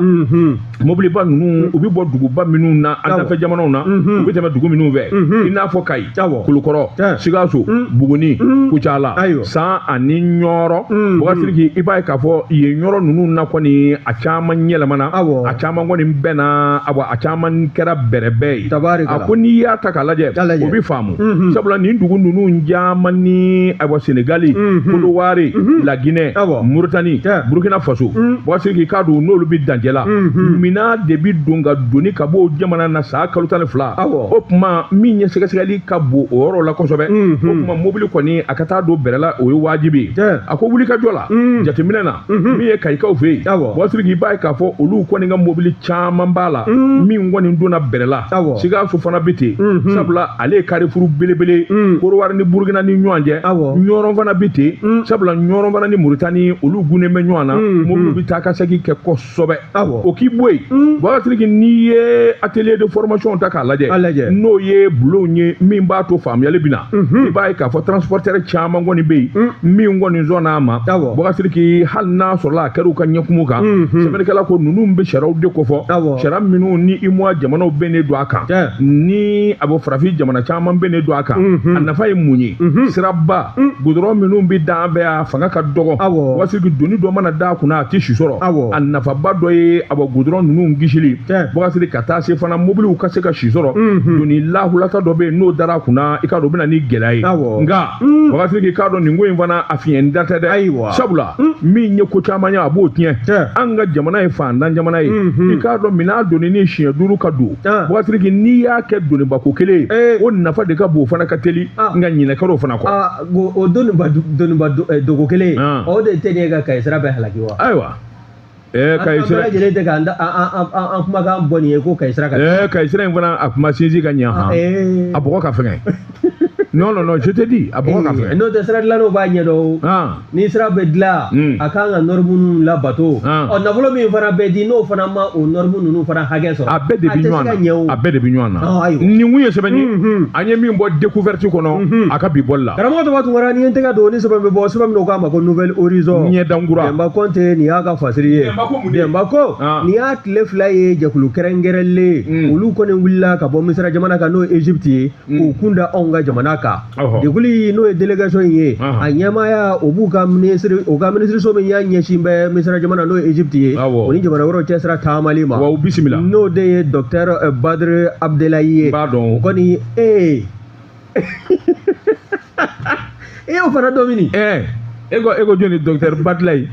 mobiliba ninnu, u bɛ bɔ duguba minnu na an dafɛ jamanaw na, u bɛ tɛmɛ dugu minnu fɛ, i n'a fɔ Kayi, Kulukɔrɔ, Sikaso, Buguni, Kucala, San ani Ɲɔrɔ. Bɔkari Sidiki, i b'a ye k'a fɔ yen yɔrɔ ninnu na kɔni, a caman yɛlɛmana, a caman kɔni bɛnna, a caman kɛra bɛrɛbɛn ye. A ko n'i y'a ta k'a lajɛ, o bɛ faamu, sabula nin dugu ninnu caman ni, ayiwa, Senegali, Kodowari, Laginɛ, Mauritanie, Burkina Faso, Bɔkari Sidiki k'a don n'olu bɛ dancɛ la, minan de bɛ don ka doni ka bɔ jamana na san kalo 12. O tuma min ye sɛgɛsɛgɛli ka bon o yɔrɔ la kosɛbɛ, o tuma mobili kɔni a ka taa don bɛrɛ la, o ye wajibi ye. A ko wulikajɔ la, jateminɛ na, min ye Kayikaw fɛ yen, Bɔkari Sidiki, i b'a ye k'a fɔ olu kɔni ka mobili caman b'a la min kɔni donna bɛrɛ la. Sikaso fana bɛ ten, sabula ale ye carrefour belebele, Kodowari ni Burukina ni ɲɔgɔn cɛ. Ɲɔrɔ fana bɛ ten, sabula Ɲɔrɔ fana ni Mauritanie, olu gunnen bɛ ɲɔgɔn na, mobili bɛ taa ka segin kɛ kosɛbɛ. O k'i bɔ yen, Bɔkari Sidiki, n'i ye atelier de formation ta k'a lajɛ, n'o ye bulonw ye min b'a to faamuyali bɛ na, i b'a ye k'a fɔ transporteur caman kɔni bɛ yen min kɔni sɔnna a ma. Bɔkari Sidiki, hali n'a sɔrɔla a kɛra u ka ɲɛkumu kan, sɛbɛnnikɛla ko ninnu bɛ sariyaw de kofɔ, sariya minnu ni UEMOA jamanaw bɛnnen don a kan, ni a bɔ farafin jamana caman bɛnnen don a kan. A nafa ye mun ye? Siraba goudron minnu bɛ da an fɛ yan, fanga ka dɔgɔ. Bɔkari Sidiki, doni dɔ mana da a kunna, a tɛ si sɔrɔ. A nafaba dɔ ye a bɔ goudron ninnu gisili, Bɔkari Sidiki, ka taa se fana mobiliw ka se ka si sɔrɔ. Doni lahulata dɔ bɛ yen, n'o dara a kunna, i k'a dɔn o bɛ na ni gɛlɛya ye. Nka Bɔkari Sidiki k'a dɔn nin ko in fana, a fiɲɛ da tɛ dɛ, sabula min ye ko caman ye, a b'o tiɲɛ. An ka jamana ye fantan jamana ye, i k'a dɔn minɛn donni ni siɲɛ 5 ka don. Bɔkari Sidiki, n'i y'a kɛ donibako kelen ye, o nafa de ka bon, o fana ka teli, nka ɲinɛ kɛra o fana kɔ. O doniba dogo kelen, o de tɛ ne ka Kayi sira bɛɛ halaki wa? Ayiwa, Kayi sira an bɛɛ lajɛlen tɛ k'an an kumakan bɔ nin ye ko Kayi sira ka Kayi sira in fana, a kuma sinsin ka ɲɛ han, a bɔgɔ ka fɛngɛ. Non, non, non, je te dis, a bɔgɔ ka fɛngɛ. N'o tɛ, sira dilannaw b'a ɲɛdɔn. Ni sira bɛ dilan, a kan ka norme ninnu labato. Ɔ, nafolo min fana bɛ di, n'o fana ma o norme ninnu fana hakɛ sɔrɔ, a bɛɛ de bɛ ɲɔgɔn na, a bɛɛ de bɛ ɲɔgɔn na. Nin kun ye sɛbɛn ye, an ye min bɔ découverte kɔnɔ a ka bi bɔli la. Karamɔgɔ Tɔba Tunkara, ni ye n tɛgɛ don ni sɛbɛn bɛ bɔ, sɛbɛn min u k'a ma ko Nouvel Horizon. Ɲɛdankura. Denba Kɔnte, nin y'a ka fasiri ye. Denba ko nin y'a tile 2 ye, jɛkulu kɛrɛnkɛrɛnlen olu kɔni wulila ka bɔ Misira jamana kan, n'o ye Égypte ye, k'u kun da anw ka jamana kan. Jɛkulu n'o ye délégation in ye, a ɲɛmaaya o b'u ka ministre, o ka minisiriso min y'a ɲɛsin bɛ Misira jamana, n'o ye Égypte ye, o ni jamana wɛrɛw cɛsira taamali ma. Wa u bisimila. N'o de ye docteur Badr Abdelayi ye. N b'a dɔn. O kɔni e y'o fana dɔn mini? E ko jɔn ni docteur Badelayi?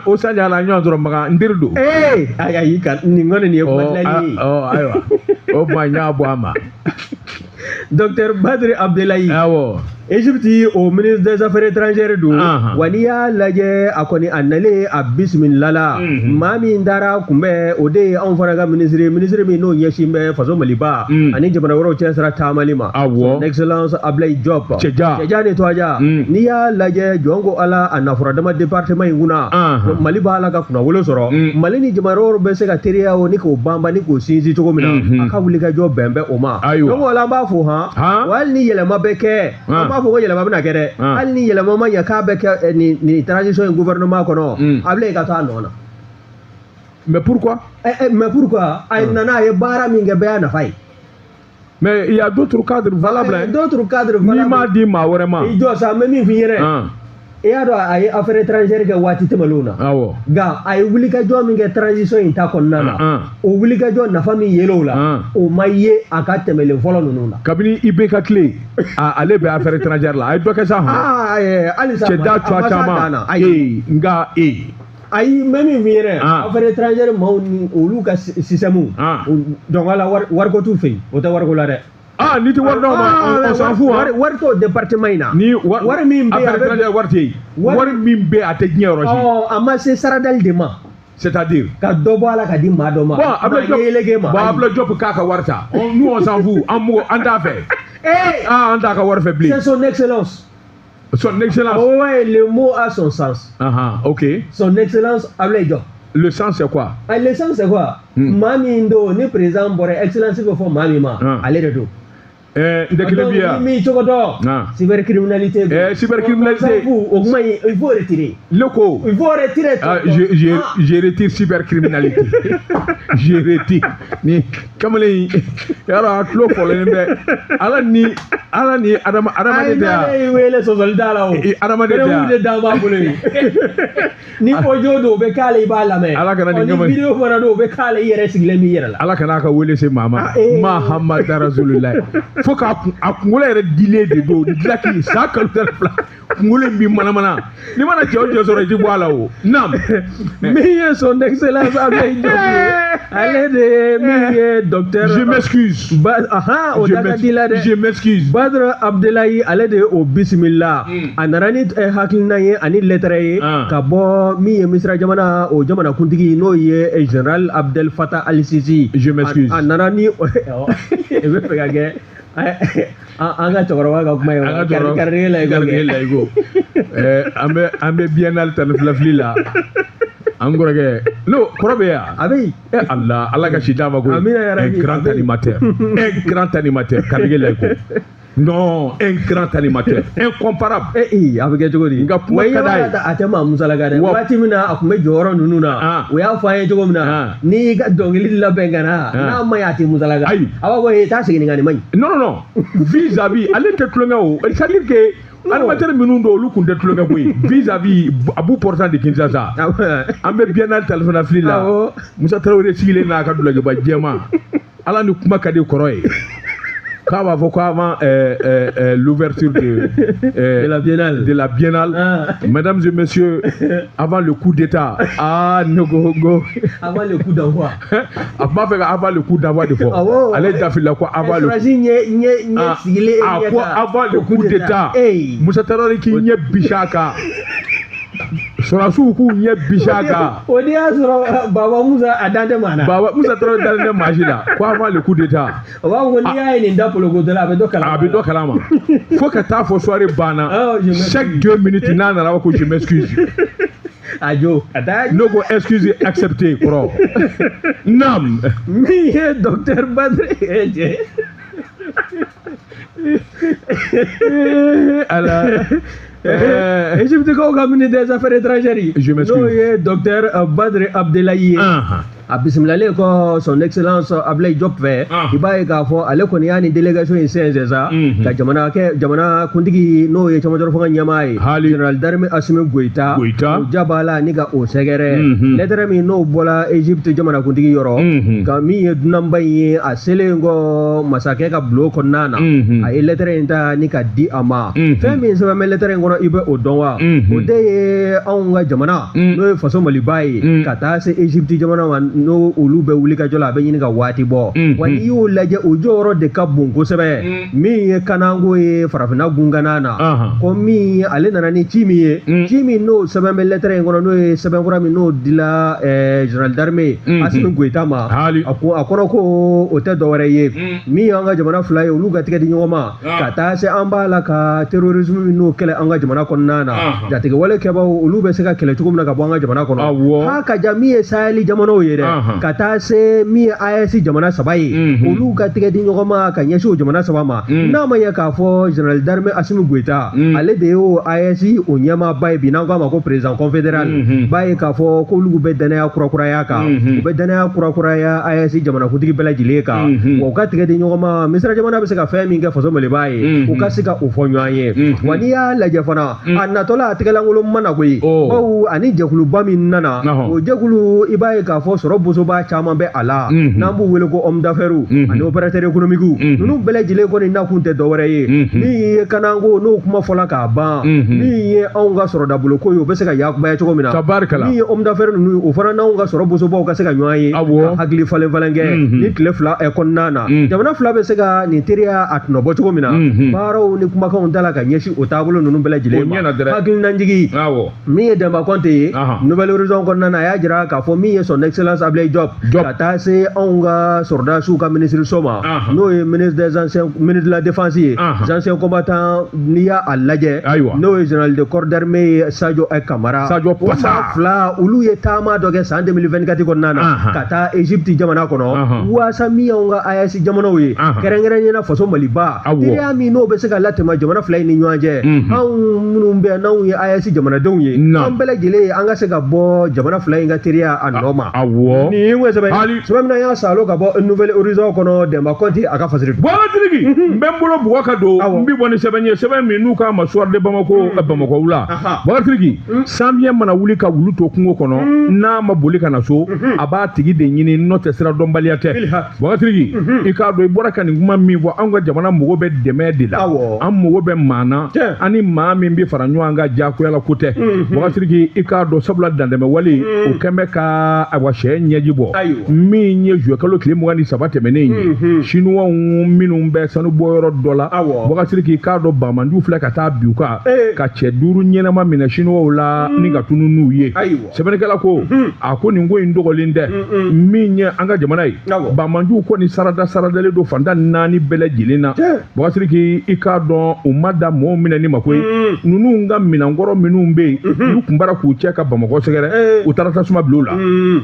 O sanni ala ɲɔgɔn sɔrɔ Makan, n teri don. Ayi, ka nin kɔni nin ye kuma dilanni ye. Ayiwa, o tuma n y'a bɔ a ma. Docteur Badr Abdelayi. Awɔ. Égypte o ministre des affaires étrangères don wa n'i y'a lajɛ a kɔni a nalen a bisimila la maa min taara kunbɛn o de ye anw fana ka ministre min n'o ɲɛsin bɛ faso Maliba ani jamana wɛrɛw cɛ sira taamali ma. Awɔ. Son excellence Ablaye Diop. Cɛja. Cɛja ni tɔja. N'i y'a lajɛ jɔn ko Ala a nafura dama département in kunna. Mali b'a la ka kunnawolo sɔrɔ. Mali ni jamana wɛrɛw bɛ se ka teriya o ni k'o banba ni k'o sinsin cogo min na. A ka wulikajɔ bɛn bɛ o ma. Ayiwa. Donc ala an b'a fo han. Wa hali ni yɛlɛma bɛ kɛ. An b'a fɔ ko yɛlɛma bɛna kɛ dɛ. Hali ni yɛlɛma ma ɲɛ k'a bɛ kɛ nin transition in gouvernement kɔnɔ. Ablaye ka to a nɔ na. Mais pourquoi? Mais pourquoi? A nana a ye baara min kɛ bɛɛ y'a nafa ye. Mais il y a d'autres cadres valables. Hein? D'autres cadres valables. N'i m'a di maa wɛrɛ ma. I jɔ sa n bɛ min f'i ɲɛna. I y'a dɔn a ye affaire étrangère kɛ waati tɛmɛnlenw na. Awɔ. Nka a ye wulikajɔ min kɛ transition in ta kɔnɔna na. O wulikajɔ nafa min yer'o la. O ma ye a ka tɛmɛlen fɔlɔ ninnu na. Kabini IBK tile ale bɛ affaire étrangère la a ye dɔ kɛ sa hɔn. Halisa cɛ da cuwa caman. Ayi nka ayi n bɛ min f'i ɲɛna affaire étrangère maaw ni olu ka système. Donc ala wariko t'u fɛ yen o tɛ wariko la dɛ. Ah, ni tɛ wari d'aw ma, on s'en fout hein. Wari t'o département in na. Ni wari min bɛ yen, affaire étrangère wari tɛ yen. Wari min bɛ yen a tɛ diɲɛ yɔrɔ si. Ɔ a ma se saradali de ma. C'est-à-dire. Ka dɔ bɔ a la ka di maa dɔ ma. Bon, Ablaye Diop. Bon, Ablaye Diop k'a ka wari ta. Nous on s'en fout, an mɔgɔ an t'a fɛ. Ah, an t'a ka wari fɛ bilen. C'est son excellence. Son excellence. Ouais, le mot a son sens. Ah, ok. Son excellence Ablaye Diop. Le sens c'est quoi? Ah, le sens c'est quoi? Maa min don ni président bɔra excellence bɛ fɔ maa min ma. Ale de don. N tɛ kelen bi yan. Min cogo dɔn. Cybercriminalité. Cybercriminalité. O kuma in il faut retirer. Ne ko. Il faut retirer. Je retire cybercriminalité. Je retire. Ni kamalen in yarɔ a tulo fɔlen bɛ ala ni adamaden tɛ yan. Ayi n'ale y'i wele sɔsɔli t'a la o. Adamaden tɛ yan. Preuve de dan b'a bolo yen. Ni audio don o bɛ k'ale i b'a lamɛn. Ala kana nin ni vidéo fana don o bɛ k'ale i yɛrɛ sigilen b'i yɛrɛ la. Ala kana a ka wele se maa ma. Mahamadu Rasululayi. Fo k'a a kunkolo yɛrɛ dilen de don dilaki san kalo 12 kunkolo in b'i manamana n'i mana cɛ o cɛ sɔrɔ i ti bɔ a la o naam. Min ye son excellence Ablaye Diop ye ale de ye min ye docteur. Je m'excuse. O da ka di la dɛ. Je m'excuse. Badr Abdelayi ale de ye o bisimila. A nana ni hakilina ye ani lɛtɛrɛ ye. Ka bɔ min ye Misira jamana o jamana kuntigi n'o ye général Abdel Fattah al-Sisi. Je m'excuse. A nana ni e bɛ fɛ ka kɛ. An ka cɛkɔrɔba ka kuma ye an ka cɛkɔrɔba an bɛ biennale 12 fili la an kɔrɔkɛ n'o kɔrɔ bɛ yan a bɛ yen Allah ala ka si d'a ma koyi un grand animateur un grand animateur Karige Layiko non un grand animateur incomparable a bɛ kɛ cogo di nka kuma ka d'a ye a tɛ maa musalaka dɛ waati min na a tun bɛ jɔyɔrɔ ninnu na u y'a fɔ an ye cogo min na n'i y'i ka dɔnkili labɛn ka na n'a ma ɲi a tɛ musalaka ayi a b'a fɔ taa segin nin kan nin ma ɲi non non non vis-à-vis ale tɛ tulonkɛ o c'est à dire que animateur minnu don olu kun tɛ tulonkɛ koyi vis-à-vis à bout portant de Kinshasa an bɛ biennale 12 fili la Musa Tarawele sigilen n'a ka dulɔkiba jɛman ala ni kuma ka di kɔrɔ ye. K'a b'a fɔ ko avant l'ouverture de la biennale, mesdames et messieurs, avant le coup d'État, ah ne go avant le coup d'envoi, a b'a fɛ ka avant le coup d'envoi de fɔ, ale dafila ko avant le a ko avant le coup d'État, Musa Tarawele k'i ɲɛ bisi a kan. Sɔrɔdasiw k'u ɲɛ bisi a kan. O de y'a sɔrɔ Baba Musa a dan tɛ maa na. Baba Musa Tarawele dalen tɛ maa si la ko avant le coup d'État. O b'a fɔ ko n'i y'a ye nin da poloko la a bɛ dɔ kalama. A bɛ dɔ kalama fo ka taa fɔ soirée banna chaque 2 minutes n'a nana a b'a fɔ ko je m'excuse. A jo a taa. Ne ko excuse accepté kɔrɔ. Naam. Min ye docteur Badre ye. Ala. Égypte kaw ka ministre des affaires étrangères je m'excuse n'o ye docteur Badr Abdelayi ye a bisimilalen kɔ son excellence Ablaye Diop fɛ i b'a ye k'a fɔ ale kɔni y'a ni délégation in sɛnsɛn sa ka jamana kuntigi n'o ye cɛmancɛ fanga ɲɛmaa ye général d'armée Assimi Goïta o ja b'a la ni ka o sɛgɛrɛ lɛtɛrɛ min n'o bɔra Égypte jamana kuntigi yɔrɔ ka min ye dunanba in ye a selen kɔ masakɛ ka bulon kɔnɔna na a ye lɛtɛrɛ in ta ni ka di a ma fɛn min sɛbɛn bɛ lɛtɛrɛ in kɔnɔ i bɛ o dɔn wa o de ye anw ka jamana n'o ye faso Maliba ye ka taa se Égypte jamana ma n'o olu bɛ wuli ka jɔ la a bɛ ɲini ka waati bɔ, wa n'i y'o lajɛ, o jɔyɔrɔ de ka bon kosɛbɛ. Min ye kananko ye farafinna gungana na, ko min ye ale nana ni ci min ye, ci min n'o sɛbɛn bɛ lɛtɛrɛ in kɔnɔ, n'o ye sɛbɛnfura min n'o dila général d'armée Assimi Goïta ma, a ko a kɔrɔ ko o tɛ dɔwɛrɛ ye, min y'an ka jamana fila ye, olu ka tigɛ di ɲɔgɔn ma, ka taa se an b'a la ka terrorisme min n'o kɛlɛ an ka jamana kɔnɔna na, jatigɛwale kɛbaw olu bɛ se ka kɛlɛ cogo min na ka bɔ an ka jamana kɔnɔ. Ha ka ja, min ye Sahel jamanaw ye dɛ, ka taa se min ye AES jamana saba ye, olu ka tigɛ di ɲɔgɔn ma ka ɲɛsin o jamana saba ma. N'a ma ɲɛ k'a fɔ général d'armée Assimi Goïta, ale de y'o AES o ɲɛmaaba ye bi, n'an k'a ma ko président confédéral, b'a ye k'a fɔ k'olu bɛ danaya kurakuraya kan, u bɛ danaya kurakuraya AES jamanakuntigi bɛɛ lajɛlen kan, wa u ka tigɛ di ɲɔgɔn ma, Misira jamana bɛ se ka fɛn min kɛ faso Maliba ye, u ka se ka o fɔ ɲɔgɔn ye. Wa n'i y'a lajɛ fana, a natɔla a tɛgɛlankolon ma na koyi, bawo ani jɛkuluba min nana, o jɛkulu, i b'a ye k'a fɔ sɔrɔ bosoba caman bɛ a la, n'an b'u wele ko homme d'affaires ani opérateur économique. Ninnu bɛɛ lajɛlen kɔni nakun tɛ dɔwɛrɛ ye, min ye kananko n'o kuma fɔla k'a ban, min ye anw ka sɔrɔdaboloko ye, o bɛ se ka yakubaya cogo min na, min ye homme d'affaires ninnu, o fana n'anw ka sɔrɔ bosobaw ka se ka ɲɔgɔn ye, ka hakili falen falen kɛ ni tile 2 kɔnɔna na, jamana fila bɛ se ka nin teriya a tɔnɔ bɔ cogo min na. Baaraw ni kumakanw da la ka ɲɛsin o taabolo ninnu bɛɛ lajɛlen ma. Hakilinajigi, min ye Demba Kɔnte ye Nouvel Horizon kɔnɔna na, a y'a jira k'a fɔ min ye son excellence Ablaye Diop, ka taa se anw ka sɔrɔdasiw ka minisiriso ma, n'o ye ministre des anciens, ministre de la défense ye, anciens combattants, n'i y'a lajɛ, n'o ye général de corps d'armée ye Sadio Kamara. Sadio Passa. Fila olu ye taama dɔ kɛ san 2024 kɔnɔna na ka taa Égypte jamana kɔnɔ, waasa min y'anw ka AES jamanaw ye, kɛrɛnkɛrɛnnenya la faso Maliba, teriya min n'o bɛ se ka latɛmɛ jamana fila in ni ɲɔgɔn cɛ, anw minnu bɛ yan n'anw ye AES jamanadenw ye, an bɛɛ lajɛlen an ka se ka bɔ jamana fila in ka teriya a nɔ ma. Nin ye sɛbɛn sɛbɛn min na y'a salo ka bɔ Nouvel Horizon kɔnɔ, Demba Kɔnte a ka fasiri. Bɔgɔtirigi, n bɛ n bolo bugɔ ka don, n bɛ bɔ ni sɛbɛn ye, sɛbɛn min n'u k'a ma Soir de Bamako, Bamakɔ wula. Bɔgɔtirigi, sanfiyɛn mana wuli ka wulu to kungo kɔnɔ, n'a ma boli ka na so, a b'a tigi de ɲini, n'o tɛ sira dɔnbaliya tɛ. Bɔgɔtirigi, i k'a dɔn i bɔra ka nin kuma min fɔ, anw ka jamana mago bɛ dɛmɛ de la, an mago bɛ maa na, an ni maa min bɛ fara ɲɔgɔn kan diyagoya la ko tɛ. Bɔgɔtirigi, i k'a dɔn sabula dantɛmɛ wale o kɛn bɛ ka awa sɛ ɲɛji bɔ. Min ye juillet kalo tile 23 tɛmɛnen ye, Chinois minnu bɛ sanu bɔyɔrɔ dɔ la, Bɔgɔtirigi, i k'a dɔn banbandw filɛ ka taa bin u kan, ka cɛ 5 ɲɛnama minɛ Chinois la ni ka tunun n'u ye. Sɛbɛnnikɛla ko a ko nin ko in dɔgɔlen tɛ. Min ye an ka jamana ye, banbandw kɔni sarada saradalen don fantan 4 bɛɛ lajɛlen na. Bɔgɔtirigi, i k'a dɔn u ma da mɔgɔw minɛni ma koyi. Ninnu ka minɛnkɔrɔ minnu bɛ yen, olu tun bara k'u cɛ ka Bamakɔ sɛgɛrɛ, u taara tasuma bila u la.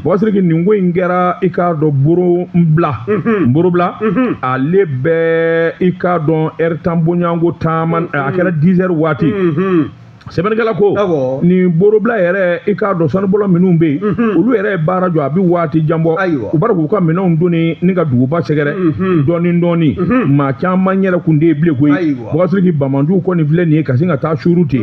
Bɔgɔtirigi, nin ko in kɛra, i k'a dɔn Borobila, ale bɛ, i k'a dɔn ɛri tan bonyanko taama, a kɛra 10 heures waati. Sɛbɛnnikɛla ko nin Borobila yɛrɛ, i k'a dɔn sanubɔla minnu bɛ yen, olu yɛrɛ ye baara jɔ a bɛ waati jan bɔ, u b'a k'u ka minɛnw donni ni ka duguba sɛgɛrɛ dɔɔni dɔɔni. Maa caman yɛrɛ kun tɛ yen bilen koyi. Bɔgɔtirigi, banbandw kɔni filɛ nin ye ka sin ka taa suuru ten.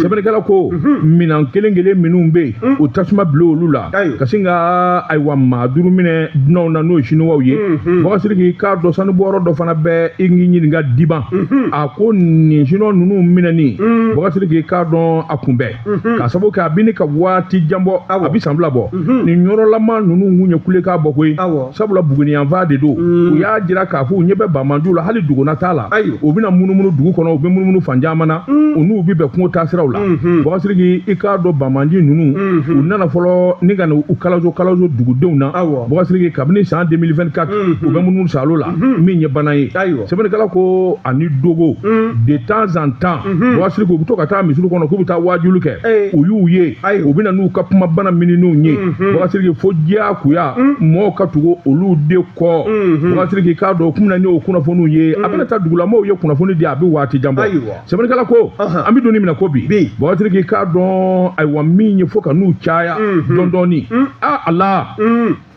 Sɛbɛnnikɛla ko minɛn kelen kelen minnu bɛ yen, u tasuma bila olu la, ka sin ka ayiwa maa 5 minɛ dunanw na, n'o ye Chinois ye. Bɔgɔtirigi, k'a dɔn sanubɔyɔrɔ dɔ fana bɛ i k'i ɲininka Diban, a ko nin Chinois ninnu minɛni, Bɔgɔtirigi, k'a dɔn a kunbɛn, k'a sababu kɛ a bɛ ne ka waati jan bɔ, a bɛ san 2 bɔ, nin yɔrɔlama ninnu kun ye kulekan bɔ koyi, sabula Buguniyanfan de don. U y'a jira k'a fɔ u ɲɛ bɛ banbandw la, hali duguna t'a la, u bɛna munumunu dugu kɔnɔ, u bɛ munumunu fan caman na, u n'u bɛ bɛn kungo taasiraw la. Bɔgɔtirigi, i k'a dɔn banbandi ninnu, u nana fɔlɔ ni ka na u kalaso kalaso dugudenw na. Bɔgɔtirigi, kabini san 2024 u bɛ munumunu salo la, min ye bana ye. Sɛbɛnnikɛla ko ani dogo de temps en temps, Bɔgɔtirigi, u bɛ to ka taa misiri kɔnɔ k'u bɛ taa waajuli kɛ, u y'u ye, u bɛ na n'u ka kuma bana mininiw ye. Bɔgɔtirigi, fo diyagoya mɔgɔw ka tugu olu de kɔ. Bɔgɔtirigi, k'a dɔn kun na n'o kunnafoniw ye, a bɛna taa dugulamɔgɔw ye kunnafoni di, a bɛ waati jan bɔ. Sɛbɛnnikɛla ko an bɛ don min na ko bi, Bɔgɔtirigi, k'a dɔn ayiwa min ye fo ka n'u caya dɔɔni dɔɔni. A Ala,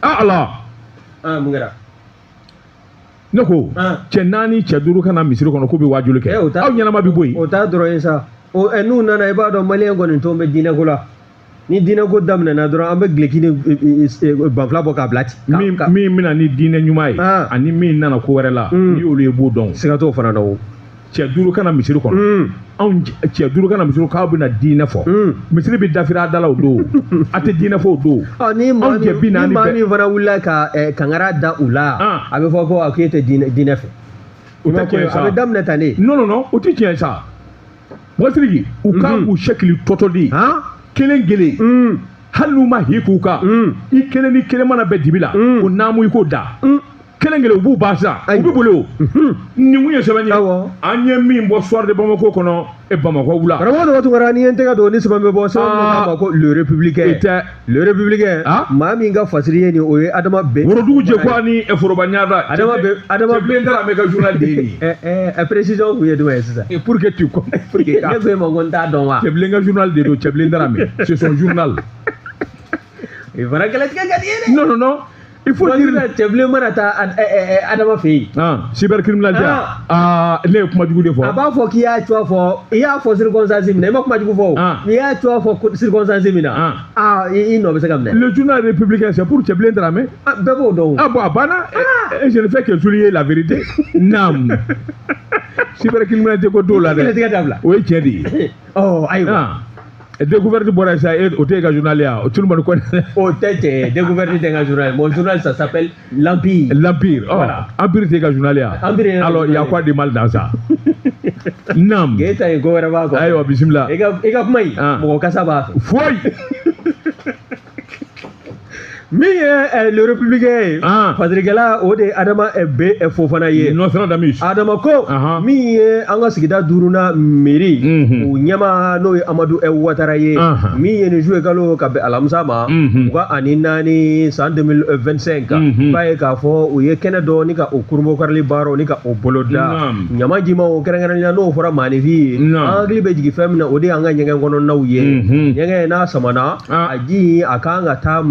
a Ala, mun kɛra? Ne ko cɛ 4 cɛ 5 ka na misiri kɔnɔ k'u bɛ waajuli kɛ, aw ɲɛnama bɛ bɔ yen. O t'a dɔrɔn ye sa. O n'u nana, i b'a dɔn maliyɛn kɔni tɔn bɛ diinɛko la. Ni diinɛko daminɛna dɔrɔn, an bɛ gileki ni banfula bɔ k'a bila ten. Min bɛna ni diinɛ ɲuman ye ani min nana ko wɛrɛ la, n'i y'olu ye, b'o dɔn. Siga t'o fana na o. Cɛ duuru ka na misiri kɔnɔ, anw cɛ duuru ka na misiri k'aw bɛna diinɛ fɔ, misiri bɛ dafiri a da la o don, a tɛ diinɛ fɔ o don. Ni maa min fana wulila ka kangara da u la, a bɛ fɔ ko a k'e tɛ diinɛ fɛ. O tɛ tiɲɛ sa. A bɛ daminɛ tan de. Non non non, o tɛ tiɲɛ sa. Mɔgɔsiriki, u kan k'u sɛkili tɔtɔ de. Kelen kelen. Hali n'u ma hi k'u kan, i kelen ni kelen mana bɛn dibi la, o naamu i k'o da. Kelen kelen u b'u ban sisan, u bɛ boli o. Nin kun ye sɛbɛn ye. An ye min bɔ Soir de Bamako kɔnɔ, e Bamakɔ wula. Karamɔgɔ Daba Tunkara, n'i ye n tɛgɛ don ni sɛbɛn bɛ bɔ, sɛbɛn min k'a ma ko Le Républicain. I tɛ. Le Républicain. Maa min ka fasiri ye nin, o ye Adama B. Worodugu Jɛkuwa ni foroba ɲada. Adama B. Adama Cɛbilen Darame ka journal de ye nin ye. Précision kun ye jumɛn ye sisan? Pour que tu comprennes. Pour que ne ko e ma ko n t'a dɔn wa? Cɛbilen ka journal de don, Cɛbilen Darame. C'est son journal. I fana kɛlɛtigɛ ka di ye dɛ. Non non non. Il faut dire Cɛbilen mana taa Adama fɛ yen. Cybercriminalité. Ne ye kuma jugu de fɔ. A b'a fɔ k'i y'a cogoya fɔ, i y'a fɔ circonstance min na, i ma kuma jugu fɔ o. N'i y'a cogoya fɔ circonstance min na, i nɔ bɛ se ka minɛ. Le journal républicain, c'est pour Cɛbilen Darame. Bɛɛ b'o dɔn o. Ah bon, a banna. Et je ne fais que souligner la vérité. Naam. Cybercriminalité ko t'o la dɛ. Kɛlɛtigɛ dabila. O ye tiɲɛ de ye. Ɔ ayiwa. Découverte bɔra sa, o tɛ e ka journal ye wa? Tout le monde connaît. O tɛ tiɲɛ ye, Découverte tɛ n ka journal ye. Mon journal, ça s'appelle L'Empire. L'Empire. Voilà. Empire tɛ e ka journal ye wa? Empire ye. Alors, il y a quoi de mal dans ça? Naam. K'e ta yen ko wɛrɛ b'a kɔ. Ayiwa, bisimila. I ka kuma in, mɔgɔ kasa b'a fɛ. Foyi. Min ye Le Républicain ye, fasirikɛla o de ye Adama B Fofana ye. Nostradamus. Adama ko min ye an ka sigida duurunan mairie, o ɲɛmaa n'o ye Amadu Watara ye, min ye nin juillet kalo ka bɛn alamisa ma 24 san 2025, b'a ye k'a fɔ u ye kɛnɛ dɔ ni ka o kurunbonkarili baaraw ni ka o boloda. Ɲama jimaw kɛrɛnkɛrɛnnenya n'o fɔra maaninfin ye, an hakili bɛ jigin fɛn min na, o de y'an ka ɲɛgɛn kɔnɔnaw ye. Ɲɛgɛn n'a samana, a ji a kan ka taa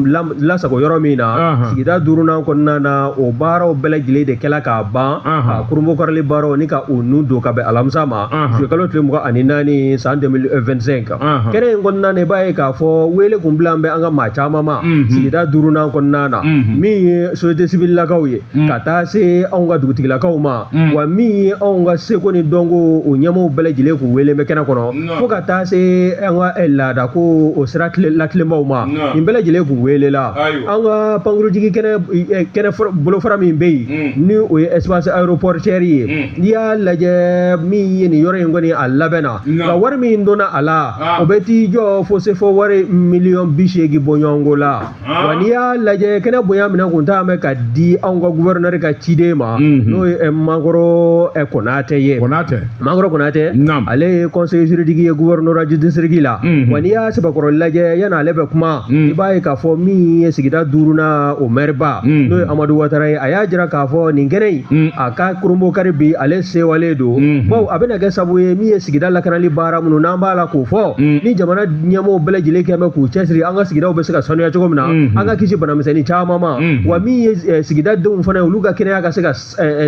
lasago yɔrɔ min na, sigida duurunan kɔnɔna na, o baaraw bɛɛ lajɛlen de kɛla k'a ban, ka kurunbonkarili baaraw ni ka o nun don ka bɛn alamisa ma juillet kalo tile 24 san 2025. Kɛnɛ in kɔnɔna na, i b'a ye k'a fɔ wele kun bila bɛ an ka maa caman ma sigida duurunan kɔnɔna na, min ye société civile lakaw ye, ka taa se anw ka dugutigilakaw ma, wa min ye anw ka seko ni dɔnko o ɲɛmaaw bɛɛ lajɛlen k'u wele bɛ kɛnɛ kɔnɔ, fo ka taa se an ka laadako o sira latilenbaw ma, nin bɛɛ lajɛlen k'u wele la. An ka pankurujigi kɛnɛ bolofara min bɛ yen, ni o ye espace aéroportuaire ye, n'i y'a lajɛ min ye nin yɔrɔ in kɔni a labɛnna, nka wari min donna a la, o bɛ t'i jɔ fo se fo wari miliyɔn 80 bɔɲɔgɔnko la. Wa n'i y'a lajɛ kɛnɛ bonya minɛ kun t'a mɛn ka di anw ka gouverneur ka ciden ma, n'o ye Mankoro Konatɛ ye. Mankoro Konatɛ, ale ye conseiller juridique ye gouvernorat du district la. Wa n'i y'a sɛbɛkɔrɔ lajɛ, yanni ale bɛ kuma, i b'a ye k'a fɔ min ye sigida duurunan o maire ba, n'o ye Amadu Watara ye, a y'a jira k'a fɔ nin kɛnɛ in a ka kurunbonkari bi ale sewalen don, bawo a bɛna kɛ sababu ye min ye sigida lakanali baara minnu n'an b'a la k'o fɔ, ni jamana ɲɛmɔgɔw bɛɛ lajɛlen kɛ bɛ k'u cɛsiri, an ka sigidaw bɛ se ka sanuya cogo min na, an ka kisi banamisɛnnin caman ma, wa min ye sigida denw fana ye, olu ka kɛnɛya ka se ka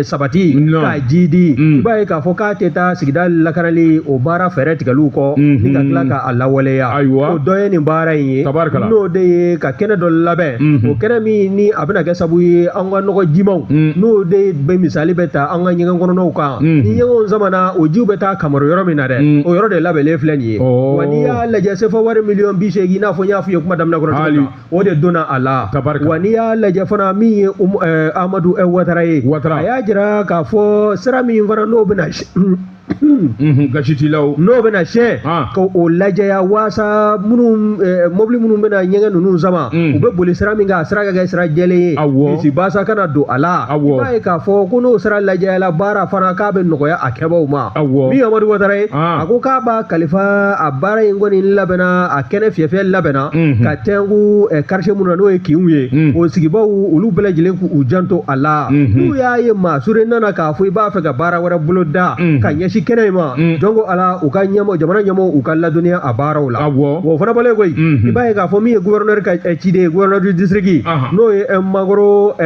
sabati k'a jidi. I b'a ye k'a fɔ k'a tɛ taa sigida lakanali o baara fɛɛrɛ tigɛliw kɔ ni ka tila k'a lawaleya. O dɔ ye nin baara in ye, n'o de ye ka kɛnɛ dɔ labɛn, o kɛnɛ min ni a bɛna kɛ sababu ye an ka nɔgɔ jimaw, n'o de bɛ misali bɛ ta an ka ɲɛgɛn kɔnɔnaw kan, ni ɲɛgɛnw samana, o jiw bɛ taa kamaru yɔrɔ min na dɛ, o yɔrɔ de labɛnlen filɛ nin ye. Wa n'i y'a lajɛ sefa wari miliyɔn 80, i n'a fɔ n y'a f'i ye kuma daminɛ kɔnɔ cogo min na, o de donna a la. Wa n'i y'a lajɛ fana min ye Amadu Watara ye, a y'a jira k'a fɔ sira min fana n'o bɛna Gasitilaw n'o bɛna siyɛn k'o lajɛya, waasa minnu mobili minnu bɛna ɲɛgɛn ninnu sama, u bɛ boli sira min kan, a sira ka kɛ sira jɛlen ye, misi basa kana don a la. I b'a ye k'a fɔ ko n'o sira lajɛyala, baara fana k'a bɛ nɔgɔya a kɛbaaw ma. Min ye Amadu Watara ye, a ko k'a b'a kalifa a baara in kɔni labɛnna, a kɛnɛ fiyɛfiyɛ labɛnna ka tɛnku quartier minnu na, n'o ye kinw ye, o sigibaw olu bɛɛ lajɛlen k'u janto a la. N'u y'a ye maa suren nana k'a fɔ i b'a fɛ ka baara wɛrɛ bolo da ka ɲɛsin kɛnɛ in ma, jɔn ko ala, u ka ɲɛmɔgɔ, jamana ɲɛmɔgɔw, u ka ladɔnniya a baaraw la. O fana bɔlen koyi, i b'a ye k'a fɔ min ye gouverneur ka ciden ye, gouverneur du district, n'o ye Mankoro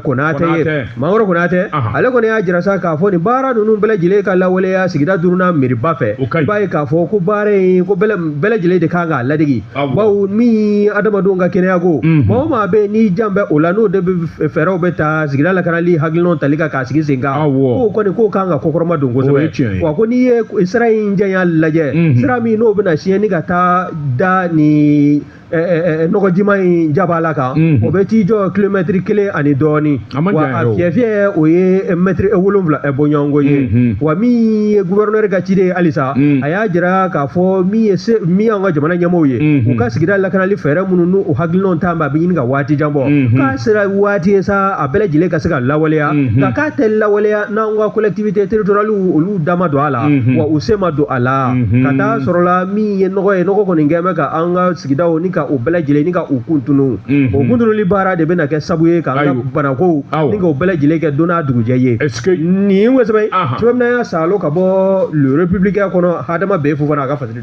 Konatɛ ye. Mankoro Konatɛ, ale kɔni y'a jira sa k'a fɔ nin baara ninnu bɛɛ lajɛlen ka lawaleya sigida duurunan mairie-ba fɛ. I b'a ye k'a fɔ ko baara in ko bɛɛ lajɛlen de kan k'a ladege, bawo min adamadenw ka kɛnɛya ko, maa o maa bɛ yen n'i jan bɛ o la, n'o de bɛ fɛɛrɛw bɛ ta sigida lakanali hakilinaw tali kan k'a sigi sen kan, k'o kɔni k'o kan ka kɔkɔrɔma don kosɛbɛ. Wa ko n'i ye sira in janya lajɛ, sira min n'o bɛna siɲɛ ni ka taa da ni nɔgɔjima in jabala kan, o bɛ t'i jɔ kilomɛtiri 1 ani dɔɔnin. Wa a fiyɛ o ye mɛtiri 7 bɔɲɔgɔnko ye. Wa min ye gouverneur ka ciden ye halisa, a y'a jira k'a fɔ min ye min y'an ka jamana ɲɛmɔgɔw ye, u ka sigida lakanali fɛɛrɛ minnu n'u hakilinaw t'an ba, a bɛ ɲini ka waati jan bɔ, k'a sera waati ye sa a bɛɛ lajɛlen ka se ka lawaleya. Nka k'a tɛ lawaleya n'an ka collectivité territoriale olu da ma don a la, wa u se ma don a la. Ka taa sɔrɔ la min ye nɔgɔ ye, nɔgɔ kɔni kɛn bɛ ka an ka sigidaw ni ka o bɛɛ lajɛlen ni ka u kuntunu. O kuntunuli baara de bɛna kɛ sabu ye k'an ka banakow ni k'o bɛɛ lajɛlen kɛ don n'a dugujɛ ye. Nin ko sɛbɛn sɛbɛn min y'a salo ka bɔ Le Républicain kɔnɔ, Adama Bɛɛ Fofana a ka fasiri.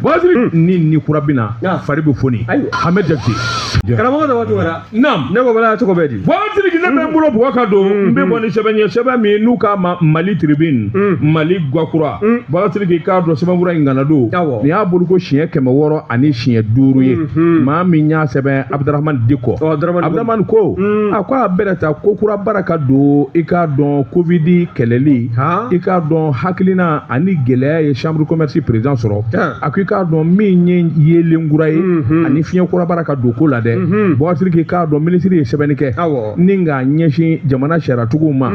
Ni kura bɛna fari bɛ foni. Ahmed Jakite. Karamɔgɔ Daba Tunkara. Naam. Ne ko bala cogo bɛ di? Waati ne bɛ n bolo bugɔ ka don, n bɛ bɔ ni sɛbɛn ye, sɛbɛn min n'u k'a ma Mali Tribune, Mali Gwakura. Waati k'i k'a dɔn sɛbɛnfura in ŋana don. Nin y'a bolo ko siɲɛ 600 ani siɲɛ 5 ye. Maa min y'a sɛbɛn Abdramane Dicko. Abdramane ko a ko a bɛna taa ko kura baara ka don, i k'a dɔn Covid kɛlɛli, i k'a dɔn hakilina ani gɛlɛya ye chambre commerce président sɔrɔ. A ko i k'a dɔn min ye yeelen kura ye ani fiɲɛ kura baara ka don ko la dɛ. Waati k'i k'a dɔn minisiri ye sɛbɛnni kɛ ni k'a ɲɛsin jamana sariyatigiw ma.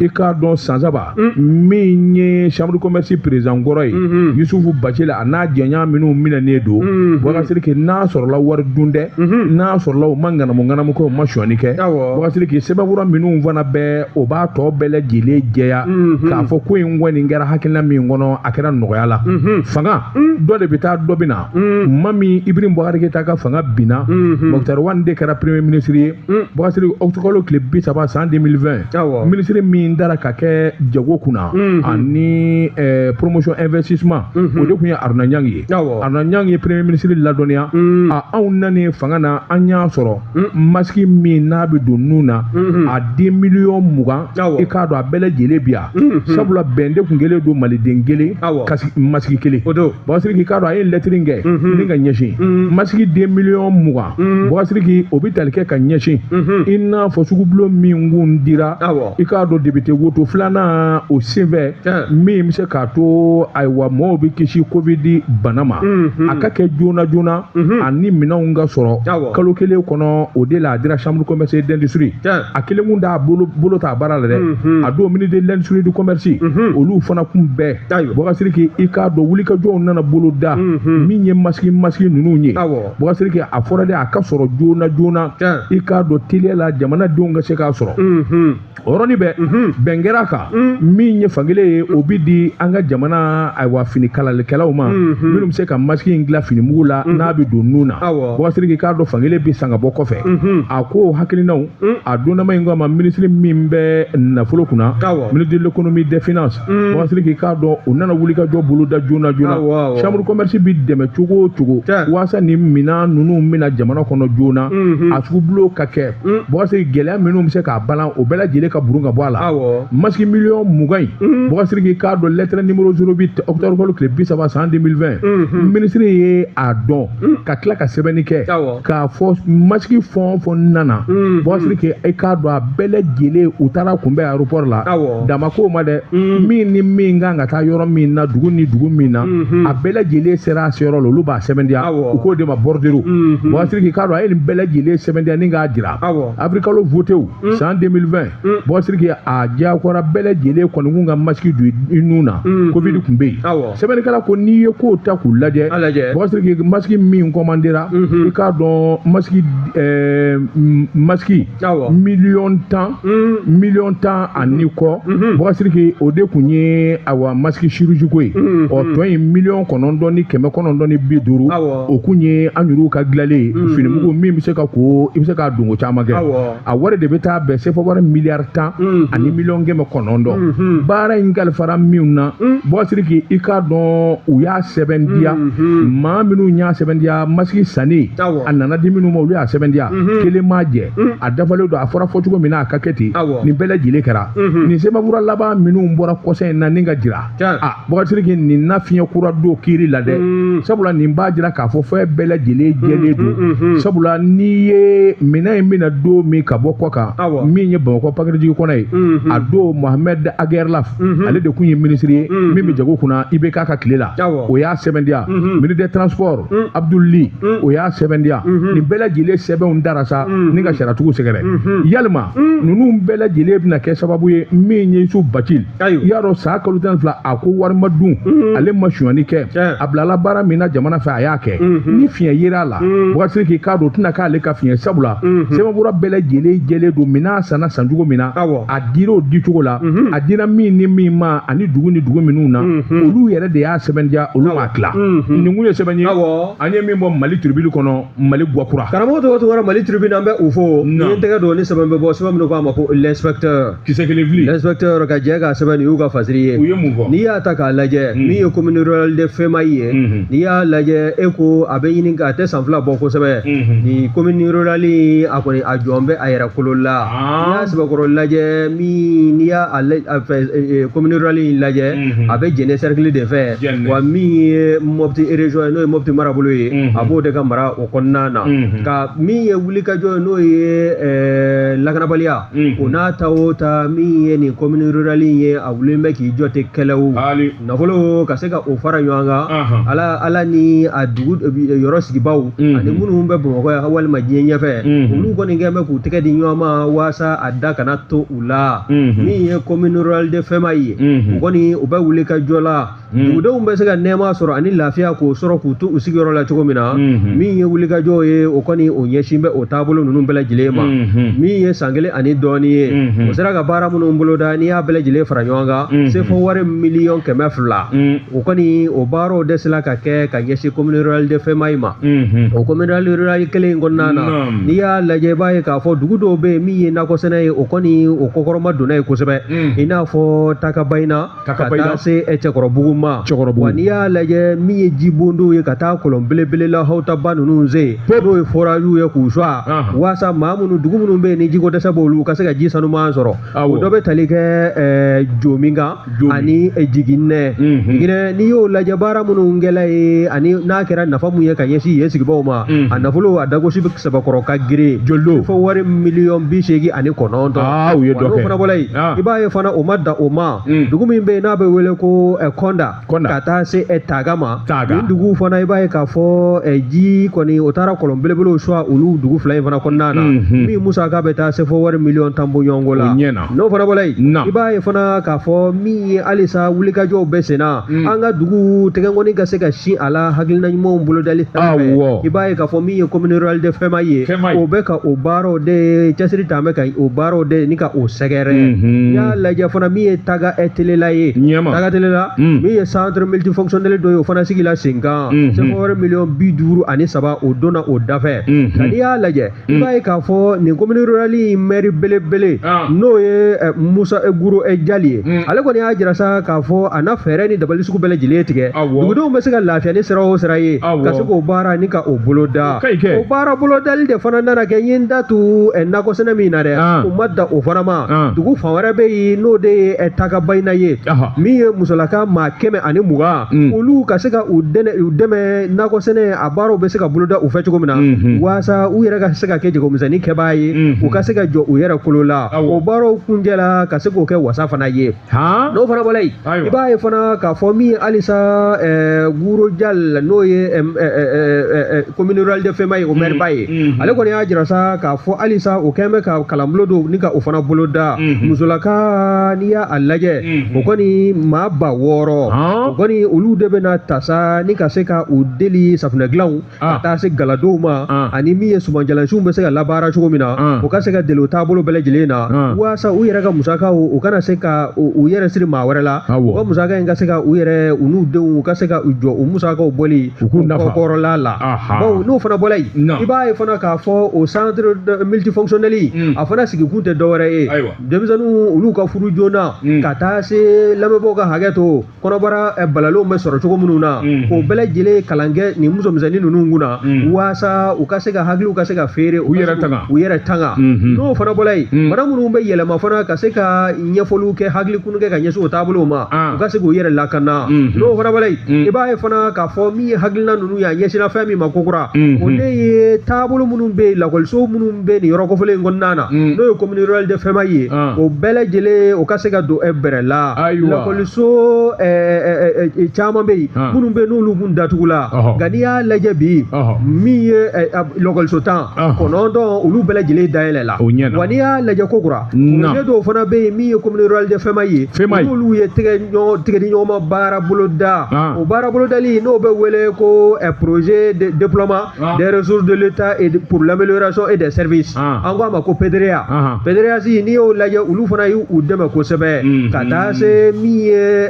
I k'a dɔn san 3 min ye chambre commerce président kɔrɔ ye Yusufu Bacili, a n'a jɛɲɔgɔn minnu minɛnen don. Waati k'i n'a sɔrɔla wari dun dɛ, n'a sɔrɔla u ma ŋanamu ŋanamu kɛ, u ma sonyani kɛ. Waati k'i sɛbɛnfura minnu fana bɛɛ o b'a tɔ bɛɛ lajɛlen jɛya k'a fɔ ko in kɔni kɛra hakilina min kɔnɔ, a kɛra nɔgɔya la. Fanga dɔ de bɛ taa dɔ bɛ na. Maa min Ibrahim Boubacar Keïta ka fanga binna, Moctar Ouane de kɛra premier ministre ye. Waati octobre kalo tile 30 san 2020, ministre min dara ka kɛ jago kunna ani promotion investissement, o de tun ye Aruna Niang ye. Aruna Niang ye premier ministre ladɔnniya, a anw nani fanga na, an y'a sɔrɔ masque min n'a bɛ don nun na, a den 20 millions, i k'a dɔn a bɛɛ lajɛlen bi yan. Sabula bɛn de kun kɛlen don maliden kelen kasi masque kelen. Boubacar k'i k'a dɔn a ye lɛtiri in kɛ ni ka ɲɛsin masque den 20 millions. Boubacar o bɛ tali kɛ ka ɲɛsin i n'a fɔ sugubulon min kun dira, i k'a dɔn député woto filanan o senfɛ, min bɛ se k'a to ayiwa mɔgɔw bɛ kisi Covid bana ma, a ka kɛ joona joona ani minɛnw ka sɔrɔ kalo kelen kɔnɔ. O de la a dira chambre commerce et d'industrie, a kelen kun t'a bolo t'a baara la dɛ. A don ministre de l'industrie du commerce olu fana kun bɛɛ. Boubacar i k'a dɔn wulikajɔw nana bolo da min ye masque ninnu ye. Boubacar a fɔra dɛ a ka sɔrɔ joona joona, i k'a dɔn teliya la jamanadenw ka se k'a sɔrɔ. O yɔrɔnin bɛɛ bɛn kɛra kan min ye fankelen ye, o bɛ di an ka jamana ayiwa fini kalalikɛlaw ma minnu bɛ se ka masque in dilan finimugu la n'a bɛ don nun na. Boubacar k'i k'a dɔn fankelen bɛ san ka bɔ kɔfɛ. A ko hakilinaw a donnama in ko a ma minisiri min bɛ nafolo kunna, ministre de l'économie des finances, Boubacar k'i k'a dɔn o nana wulikajɔ boloda joona joona. Chambre commerce bɛ dɛmɛ cogo o cogo walasa ni minɛn ninnu bɛna jamana kɔnɔ joona, a sugubulon ka kɛ. Boubacar gɛlɛya minnu bɛ se k'a balan, o bɛɛ lajɛlen ka burun ka bɔ a la. Masque 20 millions in, Boubacar k'i k'a dɔn lettre numéro 08 octobre kalo tile 30 san 2020, minisiri ye a dɔn ka tila ka sɛbɛnni kɛ k'a fɔ masque fɛn o fɛn nana, Boubacar i k'a dɔn a bɛɛ lajɛlen u taara kunbɛn aéroport la. Damako ma dɛ, min ni min kan ka taa yɔrɔ min na, dugu ni dugu min na, a bɛɛ lajɛlen sera a seyɔrɔ la, olu b'a sɛbɛntiya, u k'o de ma bordereau. Boubacar k'i k'a dɔn a ye nin bɛɛ lajɛlen sɛbɛntiya ni k'a jira. Avril kalo voté san 2020, Boubacar a diyagoyara bɛɛ lajɛlen kɔni kun ka masque don i nun na, Covid kun bɛ yen. Sɛbɛnnikɛla ko n'i ye kow ta k'u lajɛ, Boubacar masque min commandera, i k'a dɔn masque 10 millions 10 ani kɔ, Boubacar o de kun ye awa masque chirurgicaux ye. Ɔ tɔ in 9,950,000, o kun ye an yɛrɛw ka dilanlen ye finimugu min bɛ se ka ko i bɛ se k'a donko caman kɛ. A wari de bɛ taa bɛn CFA wari 10 000 000 900 000. Baara in kalifara minnu na, Boubacar i k'a dɔn u y'a sɛbɛntiya, maa minnu y'a sɛbɛntiya masque sanni yen, a nana di minnu ma olu y'a sɛbɛntiya, kelen m'a jɛ, a dafalen don, a fɔra fɔcogo min na a ka kɛ ten, nin bɛɛ lajɛlen kɛra. Nin sɛbɛnfura laban minnu bɔra kɔsa in na ni ka jira, a Boubacar Sidiki, nin na fiɲɛ kura don kiiri la dɛ, sabula nin b'a jira k'a fɔ fɛn bɛɛ lajɛlen jɛlen don, sabula n'i ye minɛn in bɛna don min ka bɔ kɔ kan, min ye Bamakɔ Pankɛrɛjigi kɔnɔ ye, a don Mohamed Aguerlaf, ale de kun ye minisiri ye min bɛ jago kunna IBK ka tile la, o y'a sɛbɛntiya. Ministre des Transports Abdoul o y'a sɛbɛntiya. Nin bɛɛ lajɛlen sɛbɛnw dara sa ni ka sariyatigiw sɛgɛrɛ. Yalima ninnu bɛɛ lajɛlen bɛna kɛ sababu ye min ye Youssouf Bathily, i y'a dɔn san kalo 12 a ko wari ma dun, ale ma sonyani kɛ, a bilala baara min na jamana fɛ a y'a kɛ, ni fiɲɛ yera a la, Boubacar Sidiki k'a don o tɛna k'ale ka fiɲɛ, sabula sɛbɛnfura bɛɛ lajɛlen jɛlen don, minɛn sanna sancogo min na, a dira o dicogo la, a dira min ni min ma ani dugu ni dugu minnu na, olu yɛrɛ de y'a sɛbɛntiya, olu m'a tila. Nin kun ye sɛbɛn ye an ye min bɔ Mali Tribune kɔnɔ, Mali Guwakura. Karamɔgɔ tɔgɔ tɔgɔ Mali Tribune, an bɛ u fo. Ni n tɛgɛ don ni sɛbɛn bɛ bɔ, sɛbɛn minnu k'a ma ko l'inspecteur kisɛ kelen fili, l'inspecteur ka jɛ k'a sɛbɛn nin y'u ka fasiri ye. U ye mun fɔ? N'i y'a ta k'a lajɛ, min ye commune rurale de Femayi ye, n'i y'a lajɛ e ko a bɛ ɲini a tɛ san 2 bɔ kosɛbɛ, ni commune rurale a kɔni a jɔn bɛ a yɛrɛ kolo la. N'i y'a sɛbɛkɔrɔ lajɛ, min n'i y'a fɛ commune rurale in lajɛ, a bɛ Jɛnɛ cercle de fɛ, wa min ye Mopti région ye, n'o ye Mopti marabolo ye, a b'o de ka mara o kɔnɔna na. Ka min ye wulikajɔ ye, n'o ye lakanabaliya, o n'a ta o ta, min ye nin commune rurale in ye, a wulilen bɛ k'i jɔ ten kɛlɛw nafolo ka se ka o fara ɲɔgɔn kan, ala ni a dugu yɔrɔ sigibaw ani minnu bɛ Bamakɔ yan walima diɲɛ ɲɛfɛ, olu kɔni kɛn bɛ k'u tɛgɛ di ɲɔgɔn ma walasa a da kana to u la. Min ye commune rurale de Femayi ye, u kɔni u bɛ wuli ka jɔ la, dugudenw bɛ se ka nɛɛma sɔrɔ ani lafiya k'o sɔrɔ k'u to u sigiyɔrɔ la cogo min na. Min ye wulikajɔ ye, o kɔni o ɲɛsin bɛ o taabolo ninnu bɛɛ lajɛlen ma. Min ye san 1 ani dɔɔnin ye, o sera ka baara minnu boloda, n'i y'a bɛɛ lajɛlen fara ɲɔgɔn kan, sefo wari 200 million, o kɔni o baaraw dɛsɛla ka kɛ ka ɲɛsin commune rurale de Femayi ma. O commune rurale kelen in kɔnɔna na, n'i y'a lajɛ, i b'a ye k'a fɔ dugu dɔw bɛ yen min ye nakɔsɛnɛ ye, o kɔni o kɔkɔrɔma donna yen kosɛbɛ, i n'a fɔ Takabayina ka taa se Cɛkɔrɔbugu ma. Wa n'i y'a lajɛ, min ye jibondow ye ka taa kɔlɔn belebele la hawutaba ninnu sen, n'o ye forage ye k'u suwa, walasa maa minnu dugu minnu bɛ yen ni jiko dɛsɛ b'olu ka se ka ji sanuman sɔrɔ, o dɔ bɛ tali kɛ Jomin kan ani Jiginɛ. Jiginɛ, n'i y'o lajɛ, baara minnu kɛla ye ani n'a kɛra nafa mun ye ka ɲɛsin yen sigibaw ma, a nafolo a dagosi bɛ sɛbɛkɔrɔ ka girin fo wari 89 million. U ye dɔ kɛ. N'o fana bɔra yen, i b'a ye fana o ma dan o ma, dugu min bɛ yen n'a bɛ wele ko Kɔnda ka taa se Taga ma, nin dugu fana i b'a ye k'a fɔ ji kɔni o taara kɔlɔn belebelew suwa olu dugu fila in fana kɔnɔna na, min musaka bɛ taa se fo wari 10 miliyɔn bɔɲɔgɔnko la. N'o fana bɔra yen, i b'a ye fana k'a fɔ min ye halisa wulikajɔw bɛ sen na, an ka dugu tɛgɛnkɔni ka se ka sin a la, hakilina ɲumanw bolodali sira fɛ, i b'a ye k'a fɔ min ye commune rurale de Femayi ye, o bɛ ka o baaraw de cɛsiri ta, bɛ ka o baaraw de ni ka o sɛgɛrɛ. N'i y'a lajɛ fana, min ye Taga Telela ye, Taga Telela, min ye centre multifonctionnel dɔ ye, o fana sigila sen kan, sefo wari 53 miliyɔn, o donna o dafɛ. Nka n'i y'a lajɛ, i b'a ye k'a fɔ nin commune rurale in maire belebele, n'o ye Musa Guro Jali ye, ale kɔni y'a jira sa k'a fɔ a n'a fɛɛrɛ ni dabali sugu bɛɛ lajɛlen tigɛ, dugudenw bɛ se ka lafiya ni sira o sira ye ka se k'o baara ni ka o boloda. O baara bolodali de fana nana kɛ n ye n da tu nakɔ sɛnɛ min na dɛ, o ma dan o fana ma, dugu fan wɛrɛ bɛ yen, n'o de ye Tagabayina ye, min ye musolaka maa 120, olu ka se ka u dɛmɛ nakɔ sɛnɛ a baaraw bɛ se ka boloda u fɛ cogo min na, walasa u yɛrɛ ka se ka kɛ jagomisɛnnin kɛbaa ye, u ka se ka jɔ u yɛrɛ kolo la. O baaraw kuncɛla ka se k'o kɛ wasa fana ye. N'o fana bɔra yen, i b'a ye fana k'a fɔ min halisa Guro Jal, n'o ye commune rurale de Femayi ye, o maire ba ye, ale kɔni y'a jira sa k'a fɔ halisa o kɛn bɛ ka kalanbulon dɔw ni ka o fana boloda. Musolaka, n'i y'a lajɛ, o kɔni maa 6000, o kɔni olu de bɛna ta sa ni ka se ka u deli safunɛ dilanw ka taa se galadow ma, ani min ye sumanjalansiw bɛ se ka labaara cogo min na, u ka se ka deli o taabolo bɛɛ lajɛlen na, walasa u yɛrɛ ka musakaw u kana se ka u yɛrɛ siri maa wɛrɛ la, u ka musaka in ka se ka u yɛrɛ u n'u denw u ka se ka u jɔ u musakaw bɔli u k'u nafa kɔrɔla la. Bawo n'o fana bɔra yen, i b'a ye fana k'a fɔ o centre multifonctionnel a fana sigikun tɛ dɔwɛrɛ ye, denmisɛnninw olu ka furu joona ka taa se lamɛnbaaw ka hakɛ to kɔnɔbara balalenw bɛ sɔrɔ cogo minnu na, k'o bɛɛ lajɛlen kalan kɛ nin musomisɛnnin ninnu kunna. na waasa u ka se ka hakiliw ka se ka feere u yɛrɛ tanga u yɛrɛ tanga n'o fana bɔra yen bana minnu bɛ yɛlɛma fana ka se ka ɲɛfɔliw kɛ hakili kunu kɛ ka ɲɛsin o taabolow ma u ka se k'u yɛrɛ lakana n'o fana bɔra yen i b'a ye fana k'a fɔ min ye hakilina ninnu ye a ɲɛsinna fɛn min ma kokura o de ye taabolo minnu bɛ yen lakɔliso minnu bɛ nin yɔrɔ kofɔlen in kɔnɔna na n'o ye commune rurale de Femaye ye o bɛɛ lajɛlen o ka se ka don bɛrɛ la lakɔliso caman bɛ yen minnu bɛ yen n'olu kun datugula nka n'i y'a lajɛ bi min ye lakɔliso 19 olu bɛɛ lajɛlen dayɛlɛ la wa n'i y'a lajɛ kokura projet dɔw fana bɛ yen min ye commune rurale de Femaye ye n'olu ye tigɛdiɲɔgɔnma baara boloda o baara bolodali n'o bɛ wele ko projet de déploiement des ressources de l'État et pour l'amélioration et des services an ko a ma ko PDRA PDRA si n'i y'o lajɛ olu fana y'u dɛmɛ kosɛbɛ ka taa se min ye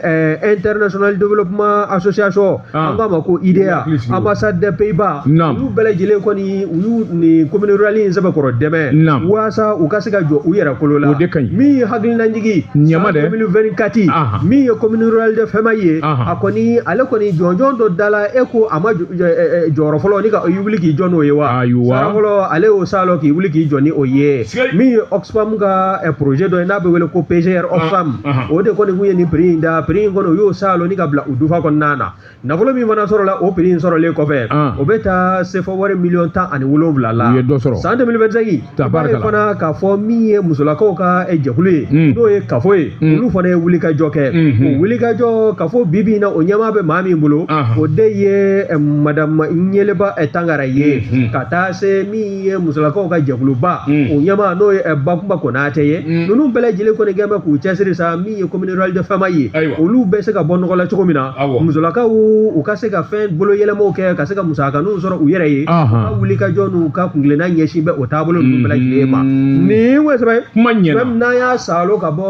International Development Association an ko a ma ko IDEA ambassade des Pays-Bas olu bɛɛ lajɛlen kɔni u y'u nin commune rurale in sɛbɛkɔrɔ dɛmɛ waasa u ka se ka jɔ u yɛrɛ kolo la min ye hakilinajigi san 2024 min ye commune rurale de Femaye ye a kɔni ale kɔni jɔnjɔn dɔ dala e ko a ma jɔyɔrɔ fɔlɔ ni ka i wuli k'i jɔ n'o ye wa sara fɔlɔ ale y'o salo k'i wuli k'i jɔ ni o ye min ye Oxfam ka projet dɔ ye n'a bɛ wele ko PGR Oxfam o de kɔni kun ye nin prix in da prix in kɔni u y'o salo ni ka bila u dufa kɔnɔna na nafolo min fana sɔrɔla o prix in sɔrɔlen kɔfɛ o bɛ taa sefa wari miliyɔn 17 la san 2025 i b'a ye fana k'a fɔ min ye musolakaw ka jɛkulu ye n'o ye kafo ye olu fana ye wulikajɔ kɛ o wulikajɔ kafo bi bi in na o ɲɛmaa bɛ maa min bolo o de ye madame Ɲeleba Tangara ye ka taa se min ye musolakaw ka jɛkuluba o ɲɛmaa n'o ye Bakunba Konate ye ninnu bɛɛ lajɛlen kɔni kɛn bɛ k'u cɛsiri sa min ye commune rurale de Femaye ye olu bɛ se ka bɔ nɔgɔ la cogo min na musolakaw u ka se ka fɛn bolo yɛlɛmaw kɛ ka se ka musakaninw sɔrɔ u yɛrɛ ye u ka wulikajɔ n'u ka kunkilenna ɲɛsin bɛ o taabolo ninnu bɛɛ lajɛlen ma nin ko sɛbɛn kuma ɲɛna même n'an y'a salo ka bɔ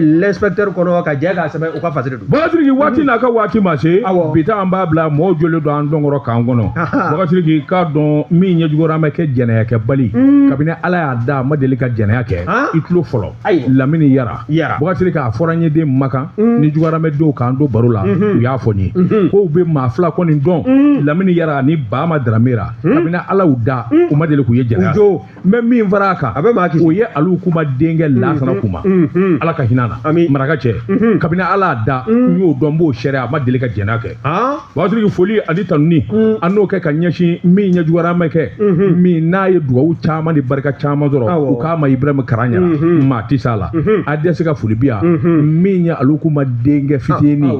l'inspecteur kɔnɔ ka jɛ k'a sɛbɛn u ka fasiri don Bakasiriki waati n'a ka waati ma se bi ta an b'a bila mɔgɔw joli don an dɔnkɔrɔ k'an kɔnɔ Bakasiriki k'a dɔn min ɲɛjuguyara ma kɛ jɛnɛya kɛ bali kabini Ala y'a da a ma deli ka jɛnɛya kɛ i tulo fɔlɔ Lamini Yara Bakasiriki a fɔra n ye den Makan ni juguyara bɛ denw k'an don baro la u y'a fɔ n ye kow bɛ maa fila kɔni dɔn Lamini Yara ni Bama Daramera kabini Ala y'u da u ma deli k'u ye jɛnɛya n bɛ min fara a kan o ye alu kuma denkɛ Lasana kuma Ala ka hinɛ na maraka cɛ kabini Ala y'a da n y'o dɔn n b'o sariya a ma deli ka jɛnɛya kɛ Bakasiriki foli ani tanuni an n'o kɛ ka ɲɛsin min ɲɛjuguyara ma kɛ min n'a ye dugawu caman ni barika caman sɔrɔ u k'a ma Ibrahima Karaɲara maa tɛ s'a la a dɛsɛ ka foli bi yan min ye alu kuma denkɛ fitinin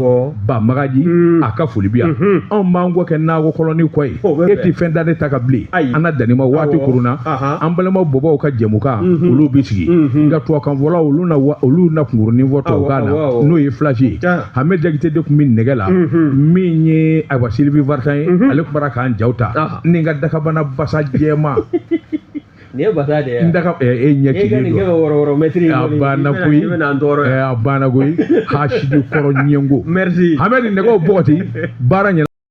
Bamagaji a ka foli bi yan anw b'an kɔ kɛ nakɔ kɔlɔni kɔ ye e tɛ fɛn da ne ta ka bilen an na danni ma waati koronna an balimaw bɔbɔw ka jɛmukan olu bɛ sigi nka tubabukanfɔlaw olu na kunkurunin fɔ tubabukan na n'o ye filasi ye Hamɛ Jakite de tun bɛ nɛgɛ la min ye ayiwa Sylvie Vartan ye ale tun bɔra k'an jaw ta ni n ka dakabana basa jɛman nin ye basa de ye n daga e ɲɛ kelen don wɔrɔ mɛtiri a banna koyi a banna koyi hasidi kɔrɔ ɲɛngo merci Hamɛ ni nɛgɛw bɔgɔti baara ɲɛna.